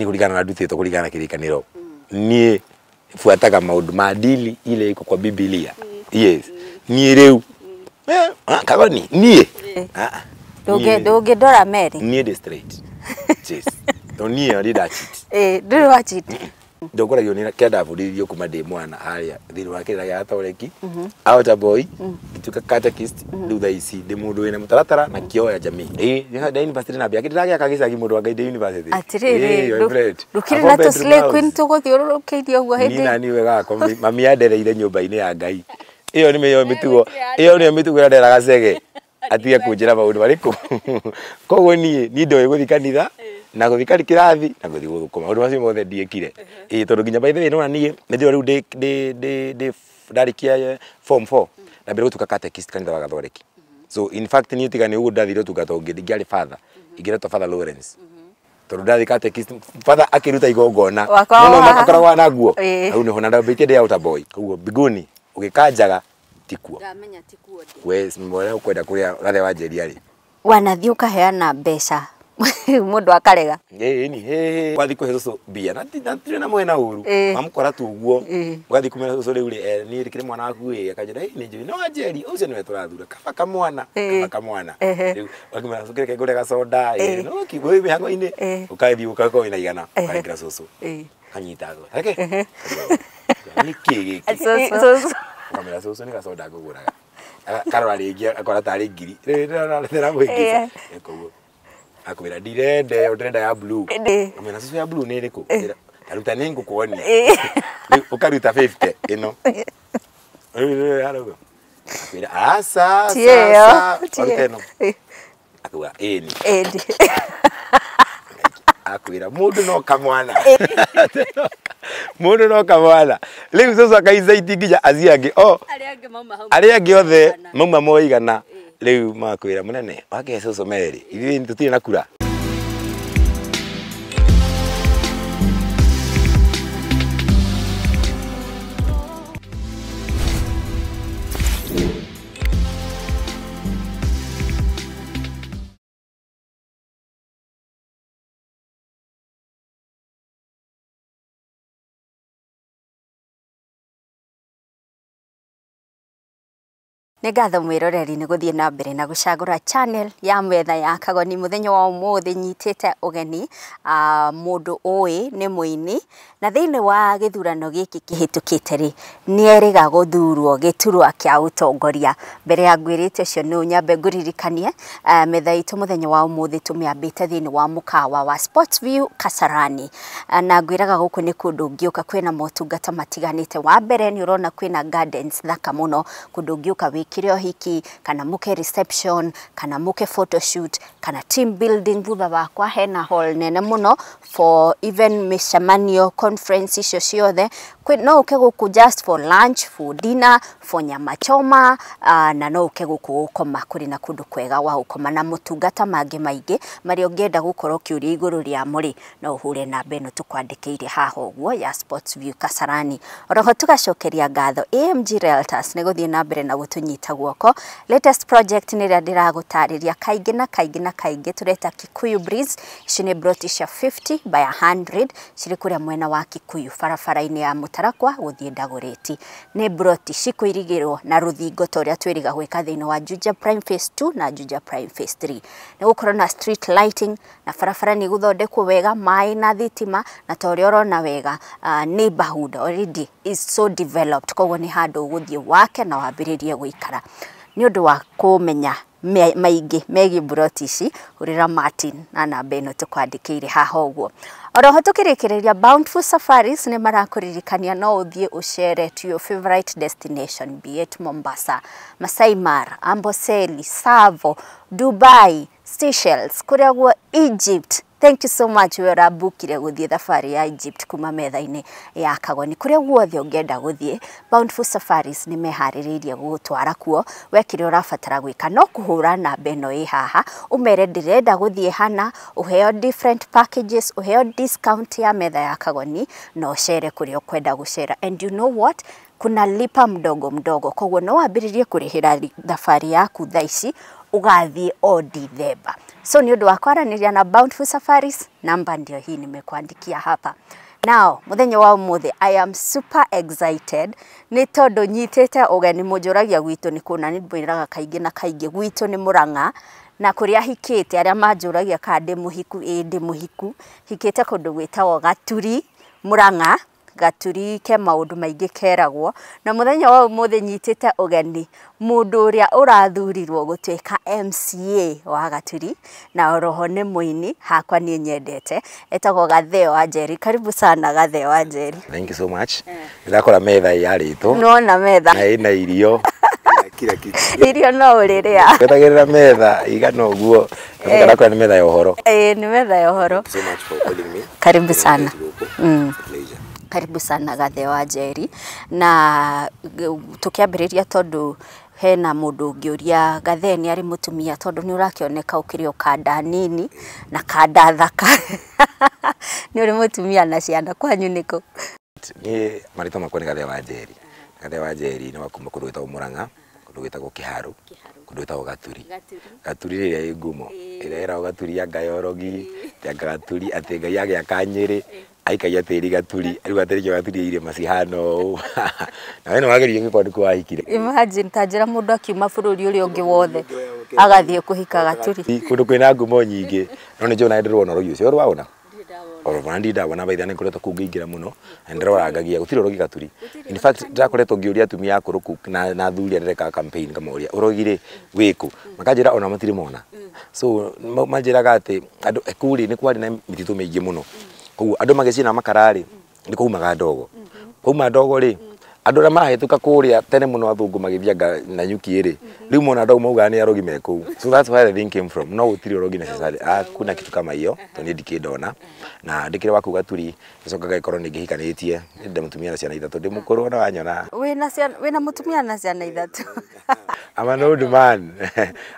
Ni kuringana na ndutĩtwo kũringana na kĩrĩkanĩro. Niĩ buataga maũndũ ma dini ile iko kwa Biblia. Yes. Niĩ rĩu Kagoni niĩ. Ndũngĩndora Mary. Niĩ ndĩ straight. Yes. To niĩ already ndacheat. Ndũrĩ wa cheat. Ndũkoragio nĩ kĩrĩa ndabundithirio kuma ndĩ mwana harĩa thĩinĩ wa kĩrĩra gĩa Gatoreki, altar boy, ngĩtuĩka catechist, rĩu thaa ici ndĩ mũndũ wĩna mũtaratara na kĩoya jamii. Ndĩ university na mbia ndĩragĩaka gĩcagi mũndũ wa Ngai ndĩ university. Atĩrĩrĩ, ndũkĩrĩ na tũ slay queen tũgũthiũrũrũkĩirie ũguo hĩndĩ. Niĩ nani wega wakwa mami andereire nyũmba-inĩ ya Ngai. Ĩyo nĩyo mĩtugo, ĩyo nĩyo mĩtugo ĩrĩa nderaga Chege atige kũnjĩra maũndũ marĩkũ. Koguo niĩ ndoĩ gũthiĩ kanitha na gũthiĩ kĩrathi na gũthiĩ gũthũkũma maũndũ macio mothe ndiĩkire. Tondũ nginya by the way nĩwona niĩ nĩ rĩu ndĩ ndarĩkia form 4 ndambĩrĩria gũtuĩka catechist kanitha wa Gathoreki. So in fact niĩ tiga nĩ ũguo ndathire ũtungata ũngĩ ndingĩarĩ father, ingĩretwo Father Lawrence. Tondũ ndathiĩ catechist father akĩruta igongona akoragwo na nguo hau nĩho na ndambĩtie ndĩ altar boy. Koguo mbinguni ũgĩkanjaga tikuo. Ndamenya tikuo ndĩ. We mwene ũkwenda kũrĩa gathe wa Njeri arĩ. Wanathiĩ ũkaheana mbeca mũndũ akarega. Ĩni wathiĩ kũhe cũcũ mbia na tirĩ na mwena ũru wamũkora tu ũguo ũgathiĩ kũmwĩra cũcũ rĩu rĩ niĩ ndĩkĩrĩ mwana waku ĩ akanjĩra nĩ njũĩ no Wanjeri ũcio nĩwe tũrathura kaba kamwana kaba kamwana rĩu ũkamwĩra cũcũ kĩreke ngũre gacoda no wĩ mĩhang'o-inĩ ũgathiĩ ũgakorwo wĩna igana ũkanengera cũcũ kanyita reke nĩkĩ gĩkĩ ũkamwĩra cũcũ nĩ gacoda ngũgũraga karora rĩngĩ akora tarĩ ngiri rĩramũhĩngĩca koguo akwĩra ndirenda ĩyo ndĩrenda ya blue. Amwĩra cũcũ ya blue nĩ ĩrĩkũ? Taruta nĩ ngũkuonia. Rĩu ũkaruta 50 ĩno. Rĩu akwĩra aca aca aruta ĩno. Akauga ĩni. Akwĩra mũndũ no kamwana. Mũndũ no kamwana. Rĩu cũcũ akaicaiti nginya acio angĩ o arĩa angĩ othe mauma moigana. Rĩu makwĩra mũnene wake cũcũ Mary ithuĩ tũtirĩ na kura. Nĩ ngatho mwĩroreri nĩ gũthiĩ na mbere na gũcagũra channel ya metha ya Kagoni. Mũthenya wa ũmũthĩ nyitĩte ũgeni mũndũ ũĩ nĩ mũini na thĩinĩ wa gĩthurano gĩkĩ kĩhĩtũkĩte rĩ nĩ erĩga gũthurwo gĩturwa kĩa ũtongoria. Mbere ya ngwĩrĩte ũcio nĩ nyambe ngũririkanie metha itũ mũthenya wa ũmũthĩ tũmĩambĩte thĩinĩ wa mũkawa wa Sports View Kasarani na ngwĩraga gũkũ nĩ kũndũ ũngĩũka kwĩna motungata matiganĩte. Wa mbere nĩ ũrona kwĩna gardens thaka mũno kũndũ ũngĩũka wĩkĩre ũhiki kana mũke reception kana mũke photoshoot kana team building. Thutha wakwa hena hall nene mũno for even mĩcemanio conference icio ciothe. No ũke gũkũ just for lunch, for dinner, for nyama choma na no ũke gũkũ gũkoma. Kũrĩ na kũndũ kwega gwa gũkoma na motungata mangĩ maingĩ marĩa ũngĩenda gũkorwo ũkĩũria igũrũ rĩamo rĩ no ũhũre namba ĩno tũkwandĩkĩire haha ũguo ya Sports View Kasarani. Oroho tũgacokeria ngatho AMG Realtors nĩ gũthiĩ na mbere na gũtũnyita guoko. Latest project nĩ ĩrĩa ndĩragũtarĩria kaingĩ na kaingĩ na kaingĩ tũreta Kikuyu Breeze. Ici nĩ broti cia 50 by 100 cirĩ kũrĩa mwena wa Kikuyu barabara-inĩ ya Mũtarakwa gũthiĩ Dagoretti. Nĩ broti cikũirigĩrwo na rũthingo ta ũrĩa twĩriga gwĩka thĩinĩ wa Juja Prime Phase 2 na Juja Prime Phase 3. Nĩ gũkorwo na street lighting na barabara nĩ gũthondekwo wega, maĩ na thitima na ta ũrĩa ũrona wega neighborhood already is so developed. Koguo nĩ handũ ũgũthiĩ wake na wambĩrĩrie gũikara. Nĩ ũndũ wa kũmenya maingĩ megiĩ broti ici hũrĩra Martin na namba ĩno tũkwandĩkĩire haha ũguo. Oroho tũkĩrĩkĩrĩria Bountiful Safaris nĩ marakũririkania no ũthiĩ ũcere to your favorite destination, be it Mombasa, Masai Mara, Amboseli, Tsavo, Dubai, Seychelles, kũrĩa guo Egypt. Thank you so much we ũrambukire gũthiĩ thabarĩ ya Egypt kuma metha-inĩ ya Kagoni. Kũrĩa guothe ũngĩenda gũthiĩ Bountiful Safaris nĩ meharĩrĩirie gũgũtwara kuo. We kĩrĩa ũrabatara gwĩka no kũhũra namba ĩno ĩ haha ũmere ndĩrenda gũthiĩ hana, ũheo different packages, ũheo discount ya metha ya Kagoni na ũcere kũrĩa ũkwenda gũcera. And you know what? Kuna lipa mdogo mdogo. Koguo no wambĩrĩrie kũrĩhĩra thabarĩ yaku thaa ici ũgathiĩ o Dithemba. So nĩ ũndũ wa kwaranĩria na Bountiful Safaris, namba ndio hii nimekuandikia hapa. Now, muthenya wa umuthi I am super excited nĩ tondũ nyitĩte ũgeni. Mũnjũragia gwitũ nĩ kũna, nĩ mbwĩraga kaingĩ na kaingĩ gwitũ nĩ Mũrang'a, na kũrĩa hikĩte, arĩa manjũragia kana ndĩ mũhiku, ĩĩ ndĩ mũhiku, hikĩte kũndũ gwĩtagwo Gaturi, Mũrang'a. Gaturi ke maũndũ maingĩ keragwo. Na mũthenya wa ũmũthĩ nyitĩte ũgeni mũndũ ũrĩa ũrathurirwo gũtuĩka MCA wa Gaturi, na oroho nĩ mũini hakwa niĩ nyendete, etagwo Gatheo wa Njeri. Karibu sana Gatheo wa Njeri. Thank you so much. Ndakora metha yarĩtwo nona metha na ĩna irio na kila kitu. Irio no ũrĩrĩa. Wetagĩrĩra metha igana ũguo, ndakora nĩ metha ya ũhoro. Ĩĩ, nĩ metha ya ũhoro. Thank you so much for calling me. Karibu sana. It's a pleasure. Karibu sana Gatheo wa Njeri. Na tukiambĩrĩria, tondũ hena mũndũ ũngĩũria Gathee nĩ arĩ mũtumia, tondũ nĩ ũrakĩoneka ũkĩrĩ o kanda nini na kanda thaka, nĩ ũrĩ mũtumia na ciana, kwanyu nĩkũ? Niĩ marĩtwa makwa nĩ Gathee wa Njeri. Gathee wa Njeri nĩ wa kuma kũndũ gwĩtagwo Mũrang'a, kũndũ gwĩtagwo Kĩharũ, kũndũ gwĩtagwo Gaturi. Gaturi ĩrĩa ĩ ngumo, ĩrĩa ĩragwo Gaturi ya Ngai orogi, anga Gaturi atĩ Ngai agĩaka Nyĩrĩ aikagia tĩri Gaturi, rĩu atĩ nĩkĩo Gaturi irĩma cihana ũũ. Na we nĩ wageririe gũkorwo nĩkuo wahikire. Imagine, ta njĩra mũndũ akiuma bũrũri ũrĩa ũngĩ wothe agathiĩ kũhika Gaturi. Kũndũ kwĩna ngumo nyingĩ, no nĩ njũĩ na ndĩrona ũrogi ũcio ũrĩ oro bana ndindawona baitha nĩ ngoretwo kũu ngĩingĩra mũno na ndĩrorangagia gũtirĩ ũrogi Gaturi. In fact, ndĩrakoretwo ngĩũria atumia akũrũ kũu na athuri arĩa ndĩreka campaign, ngamoria ũrogi rĩ wĩkũ, makanjĩra ona matirĩ mona. So manjĩraga atĩ andũ kũu rĩ nĩ kwarĩ na mĩtitũ mĩingĩ mũno, koguo andũ magĩcina makara rĩ nĩ kwaumaga ndogo. Kwauma ndogo rĩ, andũ arĩa marahĩtũka kũrĩa tene mũno, athũngũ magĩthianga na nyuki rĩ, rĩu mona ndogo maugaga nĩ arogi me kũu. So that's where the thing came from. No gũtirĩ ũrogi necessary, hakuna kitu kama hiyo, tondũ niĩ ndikĩ ndona na ndĩkĩrĩ wa kũu Gaturi. Gĩcoka gagĩkorwo nĩ ngĩhikanĩtie, ndĩ mũtumia na ciana ithatũ, ndĩ mũkũrũ ona wanyona. Wĩna ciana, wĩna mũtumia na ciana ithatũ? I'm an old man.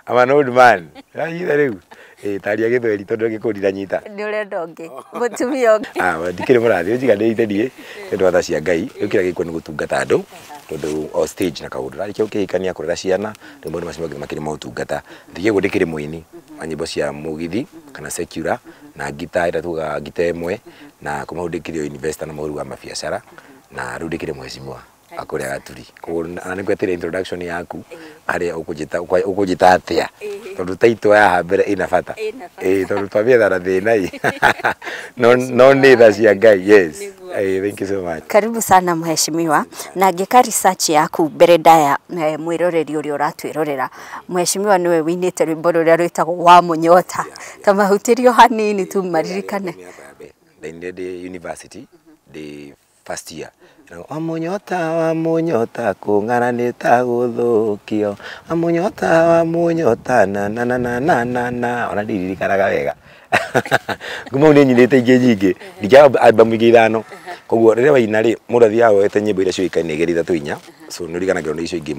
I'm an old man. Ranyita rĩu. Ĩ taria gĩthweri tondũ gĩkũũ ndiranyita. Nĩ ũrenda ũngĩ mũtumia ũngĩ? Ah, ndikĩrĩ mũrathi ũnjiganĩite niĩ nĩ ũndũ wa tha cia Ngai. Rĩu kĩrĩa gĩkuo nĩ gũtungata andũ, tondũ o stage na kaũndũ rarĩkia gũkĩhikania, kũrera ciana, rĩu maũndũ macio mangĩ makĩrĩ ma ũtungata. Ndigĩ ũguo ndĩkĩrĩ mũini wa nyĩmbo cia mũgithi kana secular na ngita ĩrĩa tugaga ngita ĩmwe, na kuma hau ndĩkĩrĩ o investor na mũhũri wa mabiacara, na rĩu ndĩkĩrĩ mheshimiwa wa kũrĩa Gaturi. Koguo na nĩngwetereire introduction yaku harĩa ũkũnjĩta, ũkũnjĩta atĩa, tondũ title ya mbere ĩna bata. Ĩĩ, tondũ twamĩetha na thĩna ĩ no nĩ tha cia Ngai. Yes. Ĩĩ, thank you so much. Karibu sana mheshimiwa. Na ngĩka research yaku mbere ndaya, mwĩroreri ũrĩa ũratwĩrorera, mheshimiwa nĩwe wĩinĩte rwĩmbo rũrĩa rwĩtagwo wa mũnyota, ta mahutĩrio hanini tu maririkane. Ndainire ndĩ university, ndĩ first year. Wa mũnyota, wa mũnyota, kũng'ara nĩ ta gũthũkio, wa mũnyota, wa mũnyota, na na na na na na na, ona ndiririkanaga wega. Nguma hau nĩ nyinĩte ingĩ nyingĩ, ndingĩaga album ingĩ ithano. Koguo rĩrĩa waina rĩ, mũndũ athiaga woete nyĩmbo iria ciũĩkaine igĩrĩ, ithatũ, inya, so nĩ ũriganagĩrwo nĩ icio ingĩ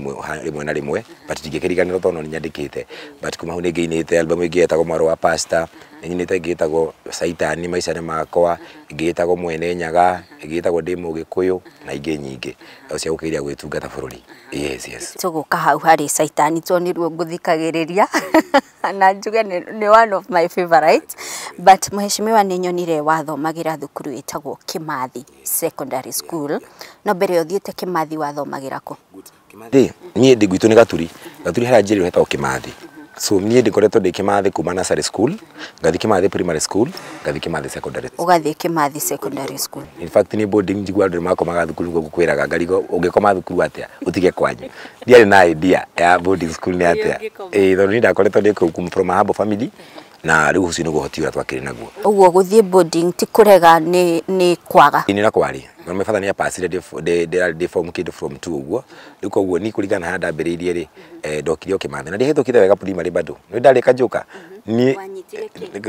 rĩmwe na rĩmwe, but ndingĩkĩriganĩrwo tondũ no nĩ nyandĩkĩte. But kuma hau nĩ ngĩinĩte album ĩngĩ yetagwo Mwarũ wa Pastor, nĩ nyinĩte ĩngĩ ĩtagwo Caitani maica nĩ makwa, ĩngĩ ĩtagwo Mwene Nyaga, ĩngĩ ĩtagwo Ndĩ Mũgĩkũyũ na ingĩ nyingĩ cia gũkĩria gwĩtungata bũrũri. Yes. Tũgũka hau harĩ Caitani tondũ nĩruo ngũthikagĩrĩria na njuge nĩ one of my favorites. But mheshimiwa, nĩ nyonire wathomagĩra thukuru ĩtagwo Kimathi Secondary School, no mbere ũthiĩte Kimathi wathomagĩra kũ? Kimathi, niĩ ndĩ gwitũ nĩ Gaturi. Gaturi harĩa njĩrĩirwo hetagwo Kimathi. So niĩ ndĩkoretwo ndĩ Kimathi kuma nursery school, ngathiĩ Kimathi Primary School, ngathiĩ Kimathi Secondary. Ũgathiĩ Kimathi Secondary School. In fact, nĩ boarding njigua andũ nĩmakomaga thukuru, nĩguo ngũkwĩraga ngarigo ũngĩkoma thukuru atĩa ũtige kwanyu. Ndiarĩ na idea ya boarding school nĩ atĩa. Ĩĩ, tondũ niĩ ndakoretwo ndĩ kũu from a humble family, na rĩu ũcio nĩguo ũhoti ũrĩa twakĩrĩ naguo. Ũguo gũthiĩ boarding ti kũrega, nĩ kwaga. Nĩ na kwarĩ no my father nĩ apacire ndĩ form kĩndũ from 2 ũguo. Rĩu koguo ni kũringana na harĩa ndambĩrĩirie rĩ, ndokire o Kĩmathi na ndiahĩtũkire wega primary, bado nĩ ndarĩ kanjũka niĩ.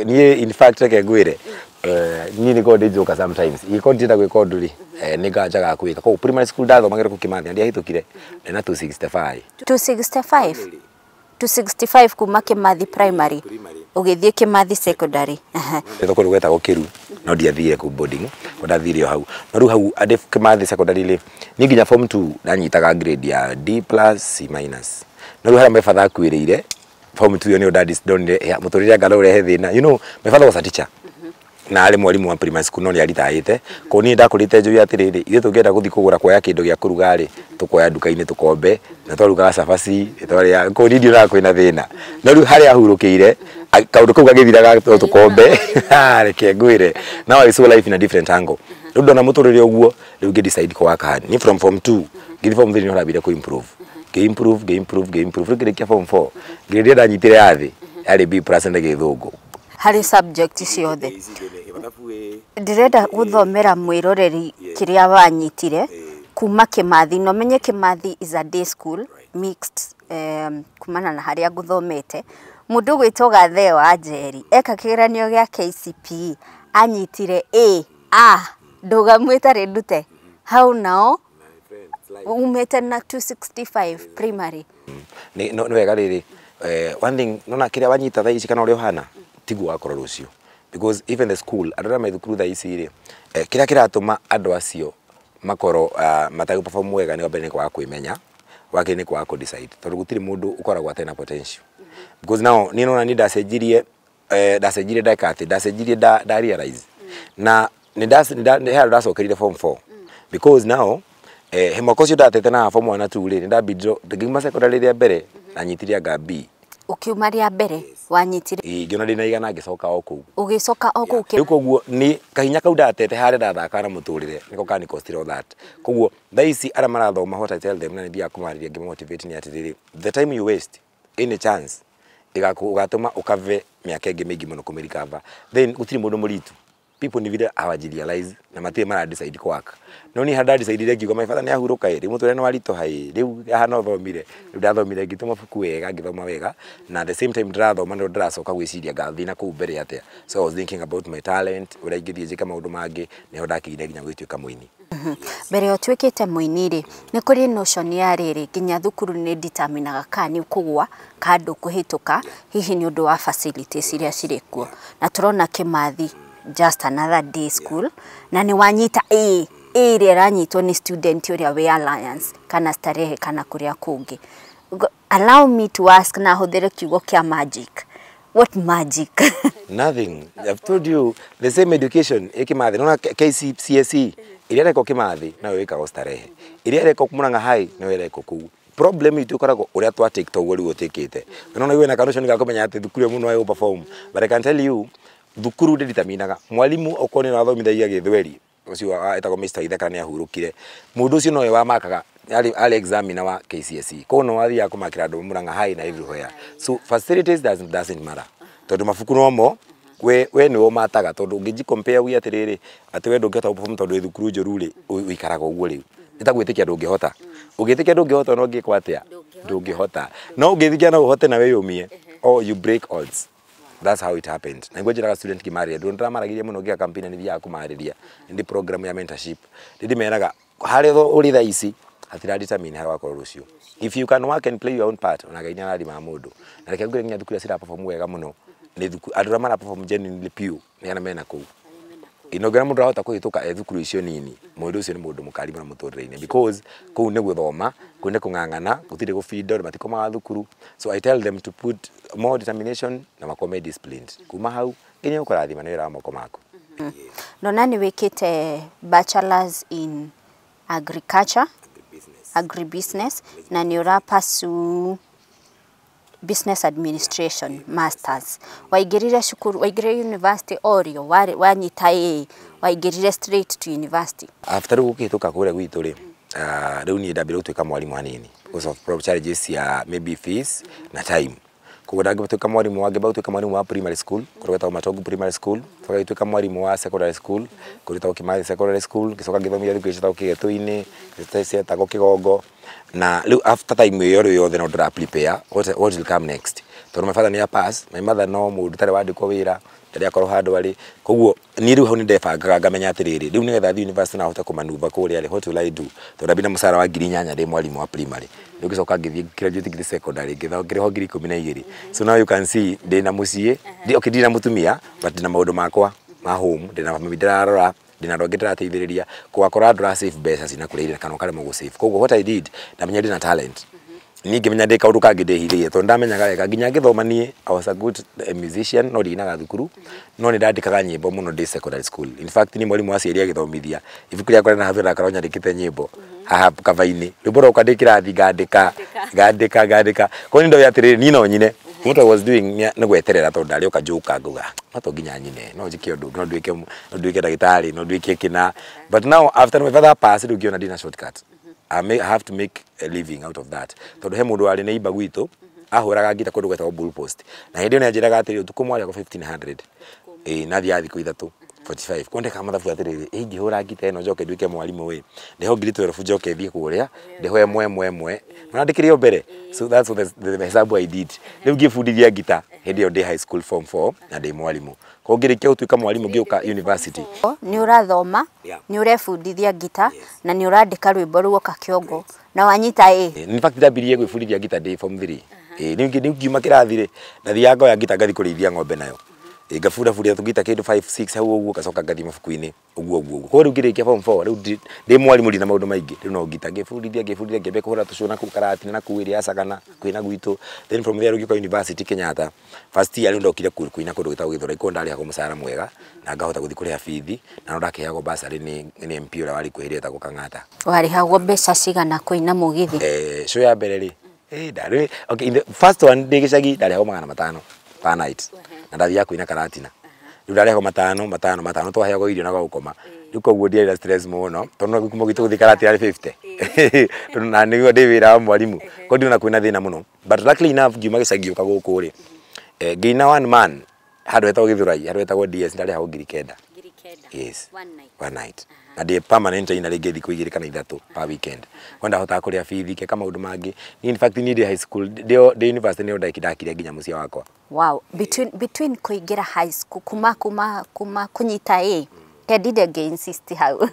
Niĩ in fact, reke ngwĩre, niĩ nĩ korwo ndĩ njoka sometimes, ingĩkorwo ndirenda gwĩka ũndũ rĩ, nĩ nganjaga kwĩka. Koguo primary school ndathomagĩra kũu Kĩmathi na ndiahĩtũkire, ndĩ na 265. 265, 265 kuma Kimathi Primary ũgĩthiĩ Kimathi Secondary. Aha. Ndetwo kũndũ gwetagwo Kĩru, no ndiathire kũu boarding, ko ndathire o hau. No rĩu hau andĩ Kimathi Secondary rĩ, niĩ nginya form 2 ndanyitaga grade ya D plus, C minus, no rĩu harĩa my father akuĩrĩire Form 2 yo nĩ ndonire mũtũrĩre anga no ũrehe thĩna. You know, my father was a teacher na arĩ mwarimũ wa primary school no nĩ aritaĩte. Koguo niĩ ndakũrĩte njũĩ atĩrĩrĩ, ithuĩ tũngĩenda gũthiĩ kũgũra kuoya kĩndũ gĩa kũruga rĩ, tũkoya nduka-inĩ tũkombe na twarugaga cabaci twarĩa. Koguo niĩ ndionaga kwĩna thĩna, no rĩu harĩa ahurũkĩire kaũndũ kau gagĩthiraga to tũkombe. Reke ngwĩre, now I saw life in a different angle. Rĩu ndona mũtũrĩre ũguo, rĩu ngĩ decide kũwaka hani ni from form 2 ngĩthiĩ form 3 nĩ ũrambire kũ improve, ngĩ improve, ngĩ improve, ngĩ improve. Rĩu ngĩrĩkia form 4, ngĩrĩria ndanyitire ya thĩ yarĩ B plus na Gĩthũngũ. Harĩ subject ciothe ndĩrenda gũthomera mwĩroreri kĩrĩa wanyitire kuma Kĩmathi. No menye Kĩmathi is a day school mixed, kumana na harĩa ngũthomete. Mũndũ ũgwĩtwo Gathee wa Njeri eka kĩgeranio gĩa KCPE anyitire A A ndũgamu ĩtarĩ ndute hau, nao umĩte na 265 primary. Nĩ wega rĩrĩ, one thing nona kĩrĩa wanyita thaa ici kana ũrĩa ũhana tiguo wakorwo rũciũ, because even the school, andũ arĩa me thukuru thaa ici rĩ, kĩrĩa kĩratũma andũ acio makorwo mategũ perform wega nĩ wa mbere nĩ kwaga kwĩmenya, wa kerĩ nĩ kwaga kũ decide, tondũ gũtirĩ mũndũ ũkoragwo atarĩ na potential. Because now niĩ nona niĩ ndacenjirie, ndacenjirie ndeka atĩ ndacenjirie nda realize na nĩ he handũ ndacokerire form 4, because now he mwaka ũcio ndatete na form 1 na 2 rĩ, nĩ ndambindirwo ngiuma secondary rĩa mbere na nyitire anga B. Ũkiuma rĩa mbere wanyitire? Ĩĩ, ngĩona ndĩna igana ngĩcoka o kũu. Ũgĩcoka o kũu? Rĩu koguo nĩ kahinya kau ndatete harĩa ndathakaga na mũtũrĩre nĩko kani costire all that. Koguo thaa ici arĩa marathoma, what I tell them na nĩ thiaga kũmarĩria ngĩmotivate nĩ atĩrĩrĩ, the time you waste any chance ũgatũma ũkave mĩaka ĩngĩ mĩingĩ mũno kũmĩrikava. Then gũtirĩ mũndũ mũritu, people ni vile hawajirealize na matirĩ mara decide kwaka. No niĩ harĩa ndadecidire ngiuga my father nĩ ahurũka ĩ, rĩu mũtũrĩre nĩ waritũha ĩ, rĩu haha no thomire. Rĩu ndathomire ngĩtũma mabuku wega, ngĩthoma wega, na at the same time ndĩrathoma nĩrĩo ndĩracoka gwĩciria ngathiĩ na kũu mbere atĩa. So I was thinking about my talent, ũrĩa ingĩthiĩ njĩke maũndũ mangĩ. Nĩho ndakinyire nginya gũgĩtuĩka mũini. Mbere ya ũtuĩkĩte mũini rĩ, nĩ kũrĩ notion ya rĩrĩ nginya thukuru nĩ determinaga kana nĩ ũkũgwa kana ndũkũhĩtũka, hihi nĩ ũndũ wa facilities iria cirĩ kuo. Na tũrona Kĩmathi just another day school na nĩ wanyita A A ĩrĩa ĩranyitwo nĩ student ũrĩa wĩ Alliance kana Starehe kana kũrĩa kũngĩ. Allow me to ask na hũthĩre kiugo kĩa magic. What magic? Nothing. I've told you the same education ĩ Kĩmathi. Nona KCSE ĩrĩa ĩrekwo Kĩmathi nayo ĩkagwo Starehe, ĩrĩa ĩrekwo Murang'a High nayo ĩrekwo kũu. Problem itũ ĩkoragwo ũrĩa twa take toguo rĩu ũtĩkĩte. Nona wĩna ka notion ga kũmenya atĩ thukuru ĩyo mũno ĩgũ perform, but I can tell you thukuru ndĩdeterminaga mwarimũ. Okorwo nĩ ũrathomithagia gĩthweri, ũcio etagwo Mr. Itheka nĩ ahurũkire, mũndũ ũcio nowe wamakaga, arĩ examiner wa KCSE, koguo no wathiaga kũmakĩra andũ Murang'a High na everywhere. So facilities doesn't matter, tondũ mabuku nomo we nĩwe ũmataga, tondũ ũngĩnji compare uge atĩrĩrĩ atĩ we ndũngĩhota gũperform tondũ wĩ thukuru njũru rĩ, ũikaraga ũguo. Rĩu nĩ ta gwĩtĩkia ndũngĩhota. Ũngĩtĩkia ndũngĩhota, no ũngĩkwo atĩa? Ndũngĩhota. No ũngĩtĩkia no ũhote na wĩyũmie, or you break odds. That's how it happened. Na niguo njĩraga student ngĩmarĩria, ndũ ndĩramaragĩria mũno ngĩka campaign na nĩ thiaga kũmarĩria ndĩ program ya mentorship, ndĩ ndĩmeraga harĩa ũrĩ thaa ici hatira determine harĩa wakorwo rũciũ. If you can work and play your own part, ona Ngai nĩ arathimaga mũndũ. Na reke ngwĩre, nginya thukuru iria cira perform wega mũno nĩ thukuru andũ arĩa mara perform genuinely piũ nĩ arĩa mena kũu. Ino ngĩona mũndũ arahota kũhĩtũka e thukuru icio nini, mũndũ ũcio nĩ mũndũ mũkari mũno mũtũrĩre-inĩ, because kũu nĩ gũthoma, kũu nĩ kũng'ang'ana, gũtirĩ gũbinda, andũ matikomaga thukuru. So I tell them to put more determination na makorwo me disciplined. Kuma hau nginya ũkũrathima nĩ wĩra wa moko maku. Ndona nĩ wĩkĩte bachelors in agriculture, agribusiness, na nĩ ũra pursue business administration masters. Waingĩrire cukuru, waingĩrire university orio warĩ wanyita A, waingĩrire straight to university? After rĩu gũkĩhĩtũka kũrĩa gwitũ rĩ, rĩu niĩ ndambire gũtuĩka mwarimũ hanini because of challenges ya maybe fees na time. Koguo ndangĩtuĩka mwarimũ wa ngĩamba gũtuĩka mwarimũ wa primary school kũrĩa gwĩtagwo Matogu Primary School, coka gĩtuĩka mwarimũ wa secondary school kũrĩa gwĩtagwo Kimathi Secondary School, ngĩcoka ngĩthomithia thukuru ciĩtagwo Kĩgetũ-inĩ, cietagwo Kĩgongo. Na rĩu after time ĩyo rĩu yothe no ndĩra prepare what will come next, tondũ my father nĩ pass, my mother no mũndũ ũtarĩ wandĩkwo wĩra, ndarĩ akorwo handũ arĩ. Koguo niĩ rĩu hau nĩ ndebangaga ngamenya atĩrĩrĩ, rĩu nĩgetha thiĩ university na hote kũmanuva kũrĩa rĩ, what will I do? Tondũ ndambire na mũcara wa 8,000 ndĩ mwarimũ wa primary, rĩu ngĩcoka ngĩthiĩ graduate ngĩthiĩ secondary ngĩrĩhwo 12,000. So now you can see ndĩna mũciĩ, okay, ndirĩ na mũtumia, but ndĩna maũndũ makwa ma home, ndĩna mami ndĩrarora, ndĩna andũ angĩ ndĩrateithĩrĩria. Gwakora ndũra save mbeca cina kũrĩa kana ũkaremwo gũ save. Koguo what I did, ndamenya ndĩna talent. Niĩ ngĩmenya ndĩ kaũndũ kangĩ ndĩhithĩire tondũ ndamenyaga wega nginya ngĩthoma niĩ I was a good musician, no ndinaga thukuru, no nĩ ndandĩkaga nyĩmbo mũno ndĩ secondary school. In fact, nĩ mwarimũ wa cieri agĩthomithia ibuku rĩakwa rĩa na ndakorwo nyandĩkĩte nyĩmbo haha kaba-inĩ, rwĩmbo rwakwa ndĩ kĩrathi ngandĩka ngandĩka ngandĩka. Koguo nĩ ndoĩ atĩrĩrĩ, niĩ no nyine. What I was doing nĩ gweterera tondũ ndarĩ oka njoka ngauga no to nginya nyine, no njĩke ũndũ, no nduĩke, no nduĩke ndagĩtarĩ, no nduĩke kĩna. But now after my father passed, rĩu ngĩona ndina shortcut. I may have to make a living out of that. Tondũ he mũndũ warĩ neighbor gwitũ ahũraga ngita kũndũ gwetagwo Bull Post, na hĩndĩ ĩyo nĩ anjĩraga atĩrĩrĩ, ũtukũ mwarĩ 1500 ĩĩ na thiaga thikũ ithatũ 45. Kwa ndeka mathabu atĩrĩrĩ, ingĩhũra ngita ĩno njoke nduĩke mwarimũ ĩ, ndĩho ngiri 12 njoke thiĩ kũrĩa ndĩho ĩmwe ĩmwe ĩmwe na ndĩkĩrĩ o mbere. So that's what the hesabu I did. Rĩu ngĩbundithia ngita hĩndĩ ĩyo ndĩ high school form 4 na ndĩ mwarimũ. Koguo ngĩrĩkia gũtuĩka mwarimũ ngĩũka university. Nĩ ũrathoma, nĩ ũrebundithia ngita, na nĩ ũrandĩka rwĩmbo ruoka kĩongo na wanyita ĩ. In fact ndambirie gwĩbundithia ngita ndĩ form 3. Ĩ ngiuma kĩrathi rĩ, ndathiaga ngoya ngita ngathi kũrĩithia ng'ombe nayo. Ngabura-buria tũngita kĩndũ 5 6 hau ũguo, ngacoka ngathiĩ mabuku-inĩ ũguo ũguo ũguo. Koguo rĩu ngĩrĩkia form 4 rĩu ndĩ mwarimũ ndina maũndũ maingĩ, rĩu no ngita ngĩbundithia ngĩambia kũhũra tũcũ na kũu Karatina na kũu ĩrĩa Sagana kwĩna gwitũ. Then from there rĩu ngĩũka university Kenyatta first year rĩu ndokire kũina kũndũ gwĩtagwo Gĩthũrai, kũu ndarĩhagwo mũcara mwega na ngahota gũthiĩ kũrĩha bithi, na no ndakĩheagwo bursary nĩ MP ũrĩa warĩ kuo hĩndĩ ĩyo etagwo Kang'ata. Warĩhagwo mbeca cigana kũina mũgithi? Show ya mbere rĩ, ndarĩ okay, in the first one ndĩ gĩcagi ndarĩhagwo 500 per night, na ndathiaga kũina Karatina. Rĩu ndarĩhagwo matano matano matano, twaheagwo irio na gwa gũkoma. Rĩu koguo ndiarĩ na stress mũno tondũ no kuma gwitũ gũthiĩ Karatina yarĩ 50, tondũ na nĩguo ndĩ wĩra wa mwarimũ, koguo ndĩrona kwĩna thĩna mũno. But luckily enough ngiuma gĩcagi ngĩũka gũkũ rĩ, ngĩina one man handũ hetagwo Gĩthũrai, handũ hetagwo DS, ndarĩhagwo 9,000. Yes, one night. Na ndĩ permanent ina rĩngĩ thikũ 2 kana 3 per weekend. Kwa ndahotaga kũrĩha bithi, ngeka maũndũ mangĩ. In fact niĩ ndĩ high school, ndĩ university nĩyo ndakire nginya mũciĩ wakwa. Wow, between kũingĩra high school kuma kũnyita ĩ, kendire ngĩ insist hau.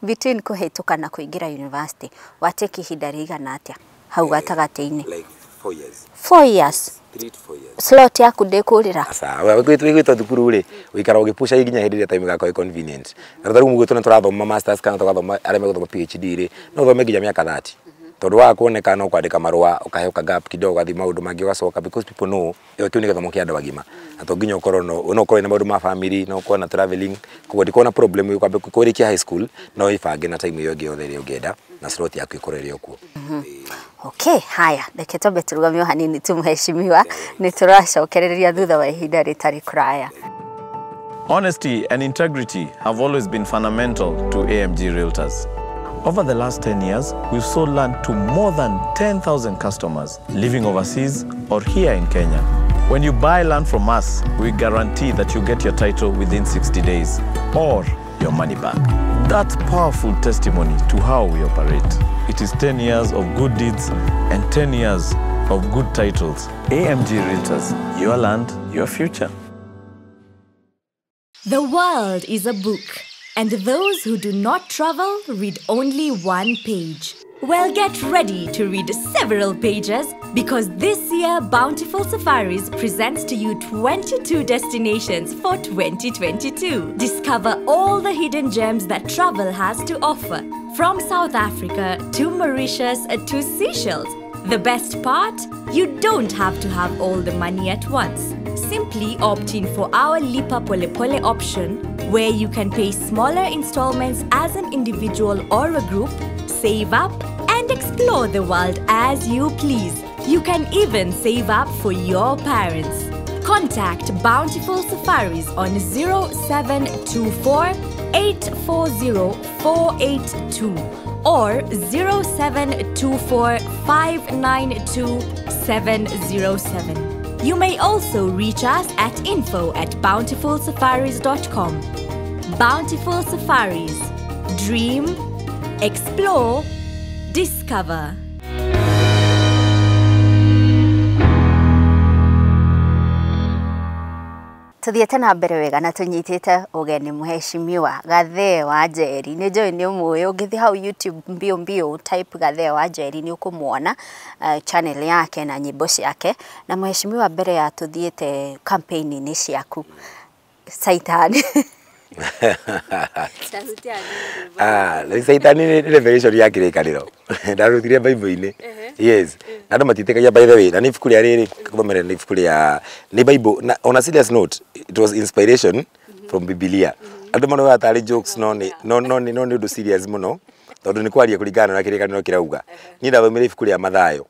Between kũhĩtũka na kũingĩra university, watake ihinda rĩigana atĩa hau gatagatĩ-inĩ? Like 4 years. 4 years? 3 to 4 years. Slot yaku ndĩkũrĩra? Aca, wĩgwĩtwo thukuru rĩ, ũikara ũgĩpusha nginya hĩndĩ ĩrĩa time ĩgakorwo ĩ convenient. Na ta rĩu mũgwĩtwo nĩ tũrathoma masters kana tũgathoma arĩa megũthoma PhD rĩ, no ũthome nginya mĩaka 30. Tondũ waga kuoneka no kwandĩka marũa ũkaheo ka gap kidogo ũgathiĩ maũndũ mangĩ ũgacoka, because people know ĩyo kĩu nĩ gĩthomo kĩa andũ agima. Na to nginya ũkorwo no ũkorwo na maũndũ ma family, no ũkorwo na traveling, koguo ndĩkorwo na problem ĩyo kwambia kũrĩkia high school, no wĩbange na time ĩyo ĩngĩ yothe ĩrĩa ũngĩenda na slot yaku ĩkorwo ĩrĩ o kuo. Okay, haya, reke twambe tũrũgame o hanini tu mheshimiwa, nĩ tũracokereria thutha wa ihinda rĩtarĩ kũraya. Honesty and integrity have always been fundamental to AMG Realtors. Over the last 10 years, we've sold land to more than 10,000 customers living overseas or here in Kenya. When you buy land from us, we guarantee that you get your title within 60 days or your money back. That's powerful testimony to how we operate. It is 10 years of good deeds and 10 years of good titles. AMG Realtors, your land, your future. The world is a book, and those who do not travel read only one page. Well, get ready to read several pages, because this year Bountiful Safaris presents to you 22 destinations for 2022. Discover all the hidden gems that travel has to offer, from South Africa to Mauritius to Seychelles. The best part? You don't have to have all the money at once. Simply opt in for our Lipa Pole Pole option, where you can pay smaller installments as an individual or a group, save up, and explore the world as you please. You can even save up for your parents. Contact Bountiful Safaris on 0724 840 482 or 0724 592 707. You may also reach us at info@bountifulsafaris.com. Bountiful Safaris. Dream, explore, discover. Tuthiete na mbere wega na tunyitite ugeni mheshimiwa Gathee wa Njeri. Nĩ njũĩ nĩ ũmũĩ, ũngĩthiĩ hau YouTube mbio mbio type Gathee wa Njeri nĩ ũkũmuona channel yake na nyĩmbo ciake. Na mheshimiwa, mbere ya tuthiĩte campaign-inĩ ciaku Saitani. Saitani nĩ revelation ya kĩrĩkanĩro. Ndarutire Bible-inĩ. Yes, na andũ matiĩtĩkagia, by the way, na nĩ ibuku rĩa rĩrĩ ngũthomere, nĩ ibuku rĩa nĩ Bible, na on a serious note, it was inspiration from Bibilia. Andũ manoga tarĩ jokes, no nĩ no no nĩ no nĩ ũndũ serious mũno, tondũ nĩ kwaria kũringana na kĩrĩkanĩro kĩrauga. Niĩ ndathomire ibuku rĩa Mathayo,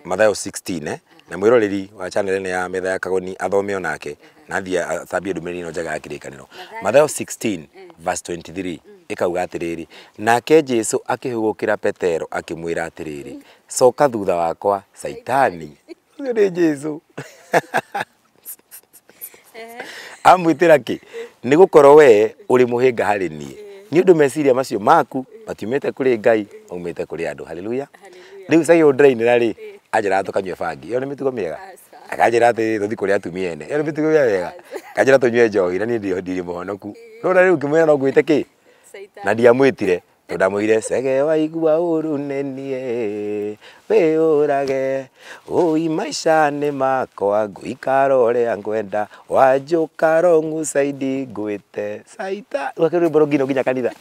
Mathayo 16, na mwĩroreri wa channel ĩno ya Metha ya Kagoni athome onake na athiĩ athambie ndũmĩrĩri ĩno njega ya kĩrĩkanĩro. Mathayo 16 verse 23 ĩkauga atĩrĩrĩ, "Nake Jesu akĩhũgũkĩra Petero akĩmwĩra atĩrĩrĩ, 'Coka thutha wakwa, Saitani.'" Ũcio nĩ Jesu amwĩtĩra kĩ? "Nĩ gũkorwo we ũrĩ mũhĩnga harĩ niĩ, nĩ ũndũ meciria macio maku matiumĩte kũrĩ Ngai, maumĩte kũrĩ andũ." Haleluya! Rĩu cai ũndĩrainĩra rĩ, anjĩraga tũkanyue bangi, ĩyo nĩ mĩtugo mĩega? Akanjĩra atĩ tũthiĩ kũrĩ atumia ene, ĩyo nĩ mĩtugo mĩega? Akanjĩra tũnyue njohi, na niĩ ndirĩ mũhonoku. Nona rĩu ngĩmwĩra no ngwĩte kĩ na ndiamwĩtire, tondũ ndamwĩrire, "Cege waigua ũru nĩniĩ wĩyũrage, ũi maica-nĩ makwa ngũikara ũrĩa ngwenda, wanjũka wrong side ngwĩte saita." Rwake rwĩmbo rũngino nginya kanitha.